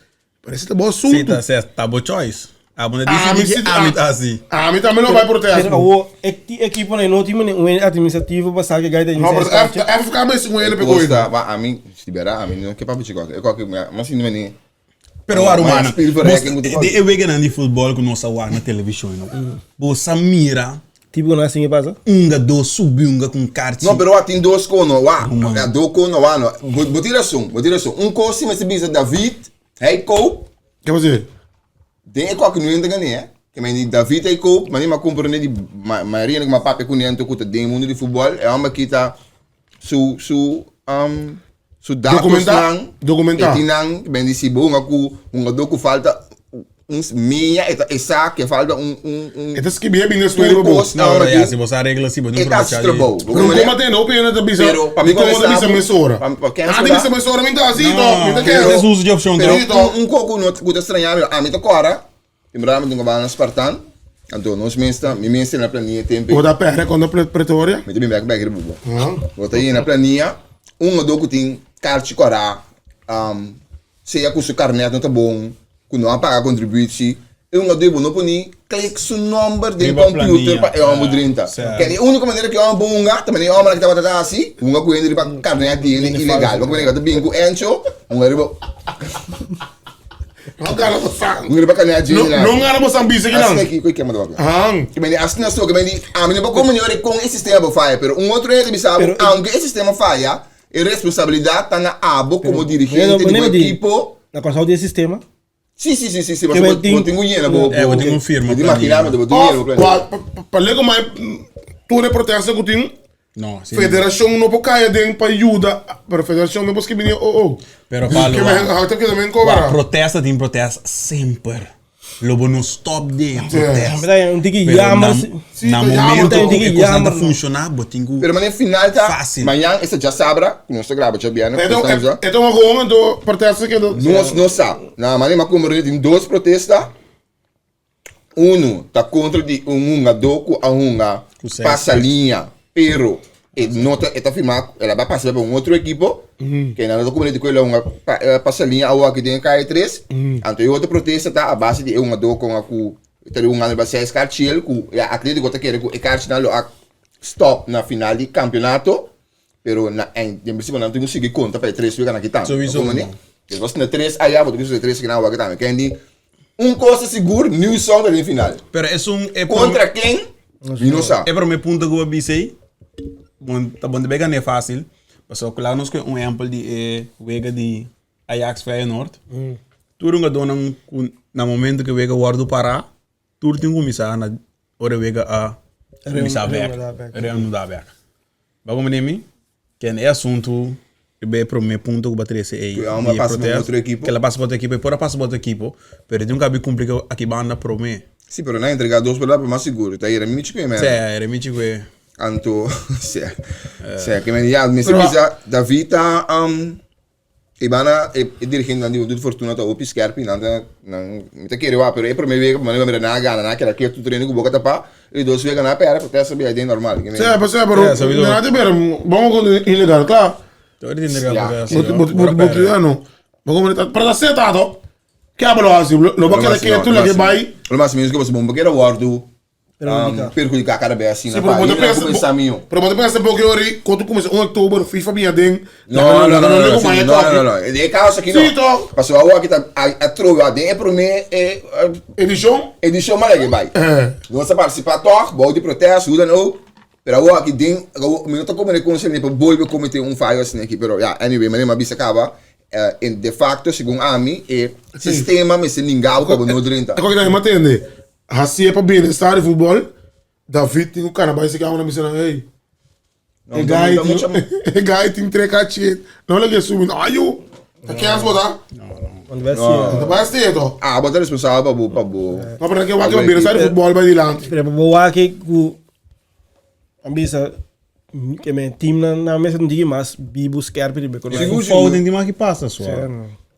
Parece ta bo Si asuntu. ta ses, ta bo choice. Abo no Ah, dicidi mi ki si, ami ah, ta hasi. ami tambe lo bai protesta. Pero awo, e ti ekiponan no tin mane un administrativo pa sa ke gai ta No, pero iniciar F, FK mes un hende pe Costa, koida. ma ami, si bera, ami no ke papia chiko. E koke, ma si mane. Pero wak rumannan, Mas bos, di e weganan di futbol ku nos a wak na televishon, no, bo sa mira Tipo ku nan sin e pasa? Unga dos subi unga ku un karchi. No, pero wak tin dos kono, wak. Ruman. Do kono, wak no. Bo, bo tin rason, bo tin rason. Un kos si mester bisa David, hij koop. Ke pasa? Den e koki no entra gane, eh. Ke men di David hij koop, ma mi a komprende di ma, mayoria ku mi a papia ku nan ku ta den e mundo di futbol, e homber aki ta su, su, um, su datos Documenta, nan, documenta. e tin nan, men di si bo hunga ku hungadó ku falta un meia, e ta e sa ke falta un, un, un. E ta skibi e bin despues Tur riba bo. kos, No, pero homber ya, aki, si bo sa regla si bo no e ta probecha di. trabou. Bo Pero komprende? como te no pena ta bisa, Pero, pa mi di como ta bisa contesta, mesora. pa- pa ken Ah, di bisa mesora, mi ta así, No, to, mi ta ese kero. es uso di opcion, Pero to. Sí, to. un, un koko no ku ta extraña mi, ami ta kora, in verdad mi tin ku bai na Spartan, anto nos mes ta, mi mes ta na planilla tempe. Bo ta perde kontra Pretoria? Mi ta bin bek bek riba bo. Ah. Bo ta yena planilla, un o dos ku tin karchi kora, um, sea ku su karnet no ta bon, ku no a paga kontributie, e un o dos bo no por ni klik su nomber den Riba computer planilla, pa e homber ja, drenta. sèr. Kende e úniko manera ku e homber hunga, ta manera e hombernan ku tabata ta hasi, hunga ku hende riba karnet di hende ilegal. Bo ku manera ku ta bin ku Encho, hunga riba. No gana bo san. Hunga riba karnet di No, hende. no gana bo san bisa kinan. Asina ki, ku e kema ta papia. Han. Ke mende asina so, ke mende ami no por komo ora kon e sistema bo faya, pero un otro hende ta bisa bo, Pero e- aunke e sistema faya, e responsabilidat ta na abo komo dirigente di bo ekipo. Na Kòrsou tin e sistema. Sí, sí, sí, sí, sí, Ke pasobra men tin- bo tin ku yena bo, Eh, bo tin ku firma bo tin planilla. makiná, bo tin yena bo Of, planilla. pa, pa, pa lego mai tur e protesta ku tin, No, sí. Federacion no por caya den pa yuda, pero federacion no por skibi ni oh oh. Pero Pablo, Que me hou te men cobra. Wa, protesta tin protesta semper. Lo bo no stop den protesta. Pero un tiki Pero jammer. na, Sí, na pero jammer, momento un ku tiki e cosnan ta jammer, no. funciona, bo tin ku Pero mané final ta, Fácil. mañan esta djasabra, ku nos ta graba djabièrnè, ku Eto nos ta usa. eto maar gewoon do protesta que do. Nos no sa. Na mané ma kumbre tin dos protesta. Unu ta kontra di un hungadó ku a hunga Ku seis pasa liña, pero e no ta e ta firmá el a bai pasa pa un otro ekipo, ke nan no ta kumprende ku el a hunga pa el a pasa liña awor aki den e kaya tres. Anto e otro protesta ta a base di e hungadó kon a ku ta di hungando riba seis karchiel ku ya Atletico ta kere ku e karchinan lo a stòp na final di kampeonato, pero na eind den prinsipio nan tin ku sigui konta pa e tres weganan aki tambe. Sowieso. Despues na tres aya bo tin ku sigui tres weganan awor aki tambe. Kendi Un kos ta sigur, New Song ta den final. Pero esun e Kontra ken? Mi no sa. E prome punto ku bo bisa ei, bon ta bon ta bay gané fácil. Pasobra ku laga nos kohe un ehèmpel di e wega di Ajax Feyenoord. Tur hungadónan ku na momento ku e wega wòrdu pará, tur tin kuminsá na ora e wega a kuminsá bèk, reanudá bèk. Bo a komprendé mi? Ken e asuntu riba e prome punto ku bo a trese ei Ku e homber di a pasa pa un protest, otro ekipo. ke el a pasa pa otro ekipo, e por a pasa pa otro ekipo, pero e tin un kabi kumpli ku aki banda prome. Sí, pero nan a entrega dos palabra mas sigur, ta Jeremy Chikwe men. Sí, Jeremy Chikwe. Anto, sí, sí, ke men ya, mester bisa David ta E banda e dirigentenan di Juventud Fortuna ta hopi skerpi, nan ta nan mi ta kere wak, pero e prome wega manera mira nan a gana, nan a keda ketu tur hende ku boka tapá, e di dos wega nan a pèrdè, protesta bia den normal. Sí, pues sí, pero nan a ta bira bon ku ilegal, kla. Pero ta seta to, ke abo lo hasi? Lo bo keda ketu laga e bai? Lo mas menos ku bo keda wòrdu Perhudiká kada bes asina Sí, pero pa bo ta hende pensa, kumesa mihó. pero bo ta pensa poco ori ku tu kumesa un oktober FIFA bia den No, no, no, no, no, ku maya no, toki. no, no, e kaos aki no. Sí, toch. Pasobra awor aki ta a trobe den e promé Edishon? edishon mala ke bai. Nos a partisipá tòg, bou di protest, hoe dan ook. Pero awor aki den, mi no ta komprende kon esei por bolbe kometé un fayo asina aki, pero ya, anyway, manera mi a bisa kaba, en de facto segun ami e sistema mester ningabo pa bo no drenta. E koki ta hema tende. Hasié pa bienestar di futbol, David tin ku kana bai seki awe na bisa nan, hey, e guy tin, e guy tin tre kachit, no lag'é subi no, ayu, ta kens bo ta? No ta bai hasié to. Ah, bo ta responsabel pa bo, pa bo. No, pero nan ke wak pa bienestar di futbol bai dilanti. Pero bo wak ku a bisa ke men team nan nan mester un tiki mas bibu skerpi riba e Sigur fout den di mas ki pasa sua.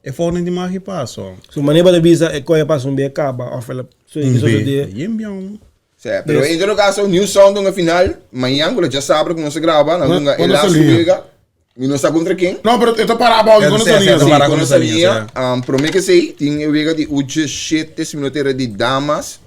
E fout di magi paso. Su manera di bisa e koe pasa un be kaba of el so Un so be. de Yen bion. Sí, pero en todo caso, New Sound dunga final, mañana cu ya sabra cu nos graba, nan dunga Cuando el laatste salía? wega. Mi no sa contra ken. No, pero esta para abajo, Ja, cuando sí, salía. sí, Sí, para cuando cuando salía, salía, prome que sí, tin e wega di uche 7 minuten di damas.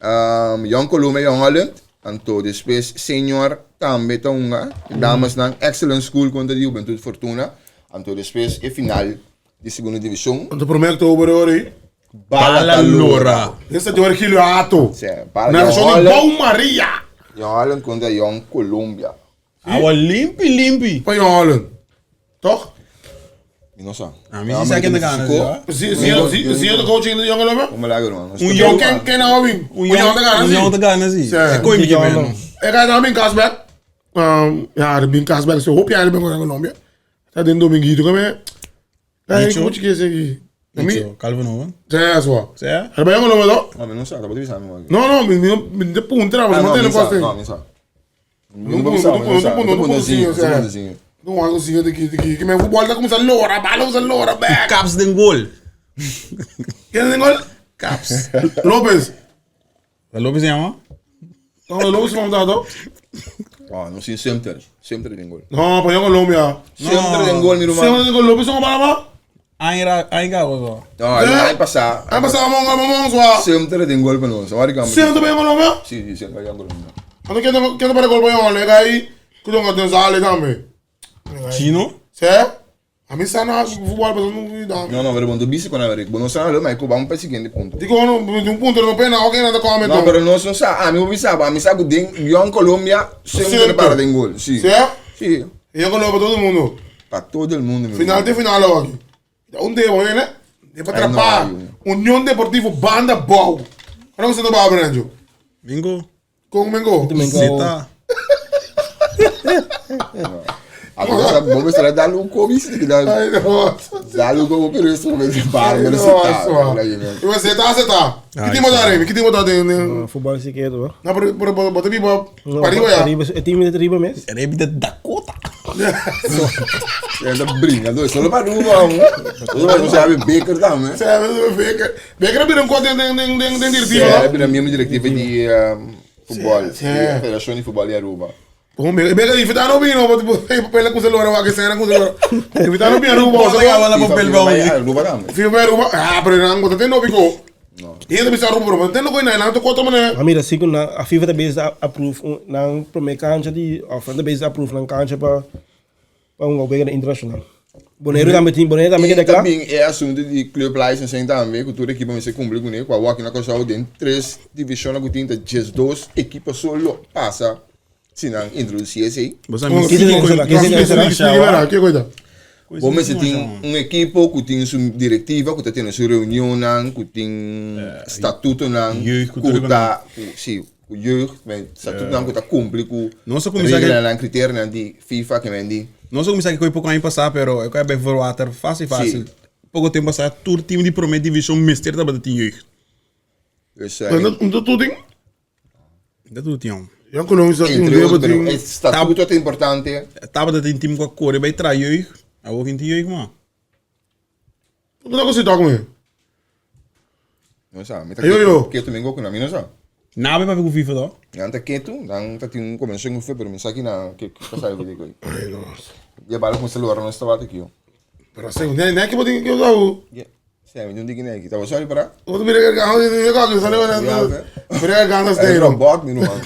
Young Colombia, Young Holland. Anto despues senior tambe ta hunga. Damas nan Excellent School contra di Juventud Fortuna. Anto despues e final di segunda division. Anto prome oktober ori. Bala Lora. Esta di Virgilio Ato. Sí, bala Narracion Young di Holland. Bou Maria. Young Holland contra Young Colombia. Awa limpi limpi. Pa Young Holland. Toch? Mi no sa. Ah, mi si sa ken ta gana, si, hoor. Zie zie zie de coaching di Young Colombia? Como lago, man. Un Young ken ken nou win. Un jong ta gana Un si. jong ta gana si. Sí. E koi mi Jong ke no. meno. Ik ga naar mijn Kasberg. Ja, de Bin Kasberg. Zo hoop jij de Ben Colombia. Dat den Dominguito come. Dai, Nicho. come ci chiede Nicho, Calvin Owen. Sì, so. Sì? Era bij Young Colombia toch? No, mi no sa, dat bisa mi. No, no, mi mi de punta, Ah, maar no, no mi tiene sa, poste. no, mi sa. No punto, no punto, no punto, sí, o sea. No algo así de que que que me fútbol da como se lora, bala se lora back. Caps den gol. ¿Quién es gol? Caps. López. Dat Lopez se llama? No, López vamos a dar. Ah, no sin Sumter. Sumter den gol. No, pa Young Colombia. Sumter den gol, mi Se ruman. van con López son Panamá. Ainra, ainga o No, ai pasa. Ah, pasado vamos vamos vamos. Sumter den gol pa nos. Awari kami. Siento pa Young Colombia. Sí, sí, Sumter den gol. Ando quién quién para gol pa Young Colombia ahí. Que tengo González también. Chino? Sí? A mí sana fútbol pero no da. No, no, pero bom, do bici con a Bom, não sa, mas vamos para o seguinte ponto. Digo no, un punto no pena, ok, nada come. No, pero no sa, a mim bisa, a mim sa que den Young Colombia Sumter para den gol. Sí. Sí? Sí. Young Colombia todo el mundo. Para todo el mundo, mi Final de final aqui. Un día, né? De para Ai, não, atrapar. ai, União Deportivo Banda Bau. Como você não vai abrir, Mingo. Como mengo? Mingo. Zeta. Agora vamos estar dar um comice que dá. Ai, nossa. Dá um como pero isso não vai para, pero se Nossa. tá. E você tá, você tá. Que time tá, Remy? Que time tá dentro? Futebol se quer, hoor. Não, por por bota pipa. No, Arriba ya. Arriba, het team de Riba mes. Remy de Dakota. É da brinca, dois, só para um, vamos. Só sabe Baker também. Sabe, Baker. Baker vira um conto den den den den diretiva. É, é a minha diretiva de futebol, Sim. Federação de Futebol de Aruba. Como me Baker invita no vino, tipo, papel com celular, vai que cena com celular. Invita no vino, Bota Aruba. que bola papel bom. Aruba também. Fica Aruba. Ah, pero não, tem no bico. E ainda bisa Aruba, mas tem no coina, não tô conta mané. Maar mira, sim, na a FIFA também está approve na primeira cancha de of também está approve na cancha para para um wega internacional. Bonaire também tem, Bonaire também E que declara. também é assunto de club licensing também, que toda equipa se cumpre com ele, com a Joaquim na Costa tem três divisões que tem just dois equipas solo passa, se não introduzir esse aí. Você Que Que tem que será? Que coisa? Bom, mas tem um equipo que tem sua diretiva, que tem sua reunião, que tem estatuto, Jeugd, que tá, sim, o jeugd, mas estatuto não que tá cumpre com Não só começar que- regra, critério de FIFA que vem de Não só começar que foi pouco ano passado, pero eu quero ver water fácil fácil. Sim. Pouco tempo passado, tour team de primeira divisão mister da bata tinha jeugd. Dus, Não tô tudo. Dat doet hij om. Young Colombia tem um entre outros, debo pero tem. estatuto é importante. Tava dat een team qua core bij tra jeugd. Hij ook in die jeugd man. Não tá conseguindo comigo. Não sabe, Yo, yo. Que também gosto na minha, não sabe? Na bij bij FIFA toch? Nan ta ketu, nan ta tin un convención con fe, pero me saki na que que sabe que digo. Ai, nossa. Ya bala con celular no estaba aqui. Pero assim, nem nem que botin que eu dou. Ya. Sí, mi non digo nem aqui. Tava sorry para. Outro mira que ganha, eu gosto, sabe? Mira que ganha É steiro. robot mi no man.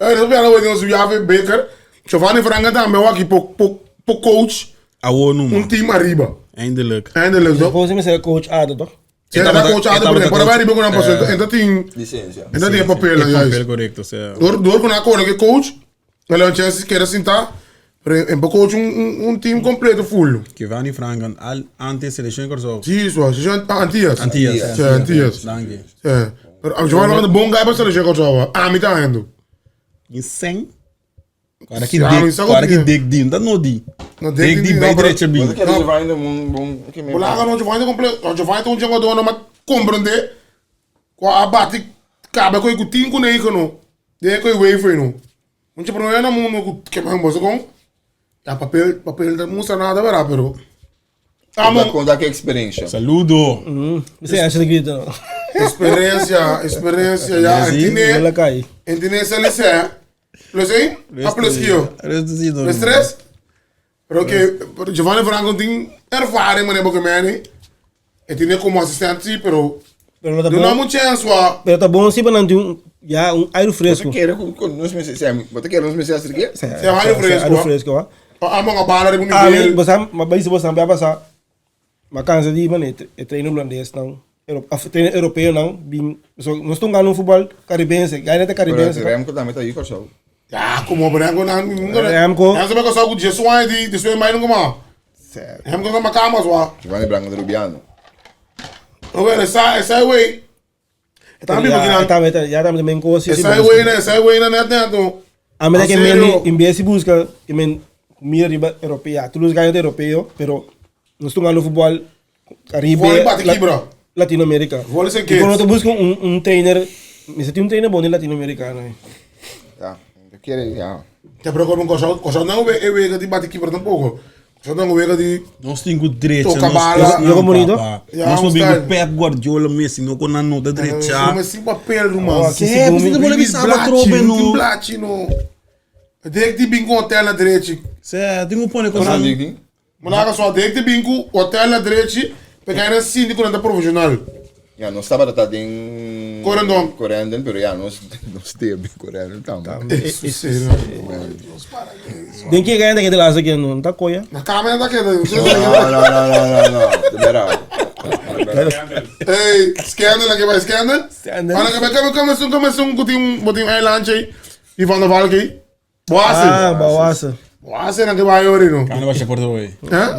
Eh, dat ben ik nou Jave Baker. Giovanni Franca também aqui po po po coach Awo nu um man. team arriba. Eindelijk. Eindelijk toch? Volgens mij is coach Ado, toch? Ze dat coach aan de para vai riba com a en dat tem Licencia. en dat tem papel Papel juist. correcto. Zo. Door door com a coach coach. Ela chance quer sentar. En po coach um um team completo full. Giovanni Frank al antes selección corso. Sim, so, se Antias. Antillas. Sim, Antillas. Dank je. É. Pero Giovanni Franca bom guy para seleção coach. Ah, me tá indo. In seng. Cara que Ja, maar dik, is dat cara ook que niet? dik die, dat no die. No, Dik die bij no, derecha Mas bin. que Giovanni um bom que me. Bolaga no Giovanni completo. Giovanni tem um jogador não mas compreender. Com a bate cabe com o tinco nem que no. De com o wafer no. Não tinha problema no mundo que mais moça com. Ya papel papel não mostra nada verá pero. Amo. Konta ki eksperensia. Saludo. Esei Angela grita no. Eksperensia, eksperensia, ya. Sí. Entine, Hola kai. entine sa lise. Plus één? A plus kio? Plus tres? Pero que pero Giovanni Franco tin ervaring meneer Bokemeni. E tiene como assistent sí, pero Pero no ta duna bon. un chance wa. Pero ta bon si pa nan tin un ya un aire Bo ta fresco. kere ku ku nos mester sè, bo ta kere nos mester hasi ke? Sí, Sí, aire fresco, Aire ah. fresco, ah. Amo nga bala riba Ah, nivel. bo sa, ma bai si bo sa bia pasa. Ma cansa di mane e treino holandês nan. Euro, af, treino europeo nan bin so nos ta gana un futbol caribense, gana ta Pero caribense. Remco tambe ta yu Kòrsou. Ja, como Remco nan nunca. Remco. Ja, se me kòrsou ku Jesuan di después mai nunca mas. Remco na makama swa. Giovanni Blanco ta Rubiano. Robert, esa esa wey. Eta mi Ya, bokinan. tambe ta, ya tambe men kos. Esa wey na, esa wey na net net no. A mira que En men serio. in vez busca que men mira riba europeo, tu los gallos de europeo, pero nos estamos jugando fútbol Caribe, Volley bate kibra. Latinoamérica. Volley sem Y cuando kids. te busca un trainer, me sentí un trainer bueno en latinoamericano. Ya, yo quiere, ya. Ja, pero como kòrsou, kòrsou no we e wega di bate kibra tampoco. Kòrsou no wega di Nos tin ku drecha, Toca nos bala. nos Joga bonito. papa. Ja, Nos no un bin ku style. Pep Guardiola, Messi, no kon nan no ta drecha. Come si papel, ruman. Oh, aqui Sê, segundo você mi- boleh bisa atrobe no. no. Blachi no. Dek di bingo hotel na drechi. Sê, tin ku pone Konan kosan. di? Managa só dek di bingo hotel na drechi, porque era síndico na profissional. Ya, nos tabata den Corendon. Corendon, pero ya, nos nos tebe Corendon tambe. Isso, sério. Den que ganha daquele laço aqui, não tá coia. Na câmera tá queda. No, no, no, no, no, no. De verdad. Hey, scandal aqui vai scandal. Scandal. Olha que vai come come um come um que tem um botin um eilandje aí. E van der Valk aí. Ah, Boase. bawasa. Boase na que vai orino. Kana ba siya porto hoy. Hã?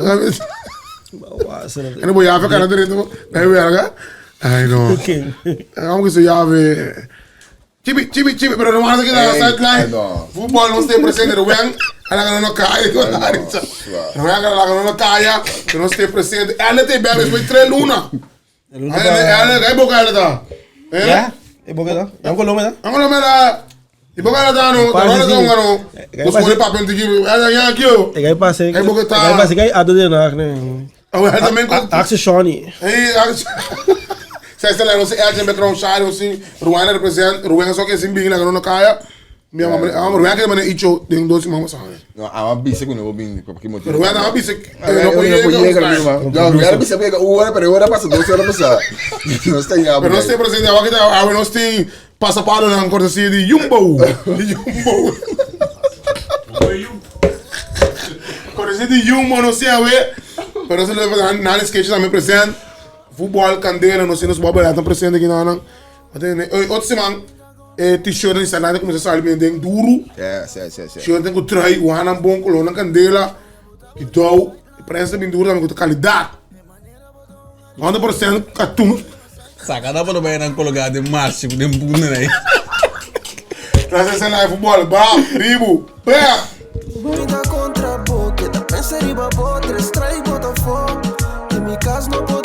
Bawasa. Eu não vou yave cara direito. Aí verga. Ai no. Ok. Vamos que se yave. Chibi, chibi, chibi, pero no van a quedar Ei, sideline. no. Fútbol no esté presente, Rubén. A la que no cae, no, suave. Rubén, a la que no cae, que no esté presente. LT bebe, foi três luna. Aí, aí, boca ela tá. É? Ya? E boca tá? É um colome, tá? Vamos lá, mera. E boca ela tá no, tá Quase no, sim. tá no. É, Os quase- pone papel de que, ela já aqui, ó. E aí passei. É boca tá. Aí passei que aí ado de nak, né? Ela também com Axel Shawnee. Hey, Zij stellen ons ergens met Crown Shire, ons zien Ruana represent, Ruana só que assim bem lá no kaya. Minha mamãe, a Ruana que mane icho, ding dois mama sabe. No, ama bisa ku no bin, pa ki motivo. Ruana a bisa, No no puede puede llegar, No, Ruana bisa pega una, pero hora pasa, dos horas pasa. No está ya. Pero não tem presente, agora que tá, agora nós tem passaporte na cortesia de Jumbo. De Jumbo. Cortesia de Jumbo, não sei a ver. Pero se le na sketch também presente. Futebol, candela, não sei, nos bobber lá presente aqui na não. Outro semana, t-shirt na salada começa a sair bem ding duro. É, sim, sim, sim. Shirt tem que trai, o hanan bom, coluna candela, que dou, prensa bem duro também com qualidade. 100% cartoon. Saka na pala ba yan ang kologado yung Marcio, yung buna na eh. Graças a live futebol, bam, ribo, pé. Vida contra boca, pensa riba bo, tres strike Botafogo. Que mi casa no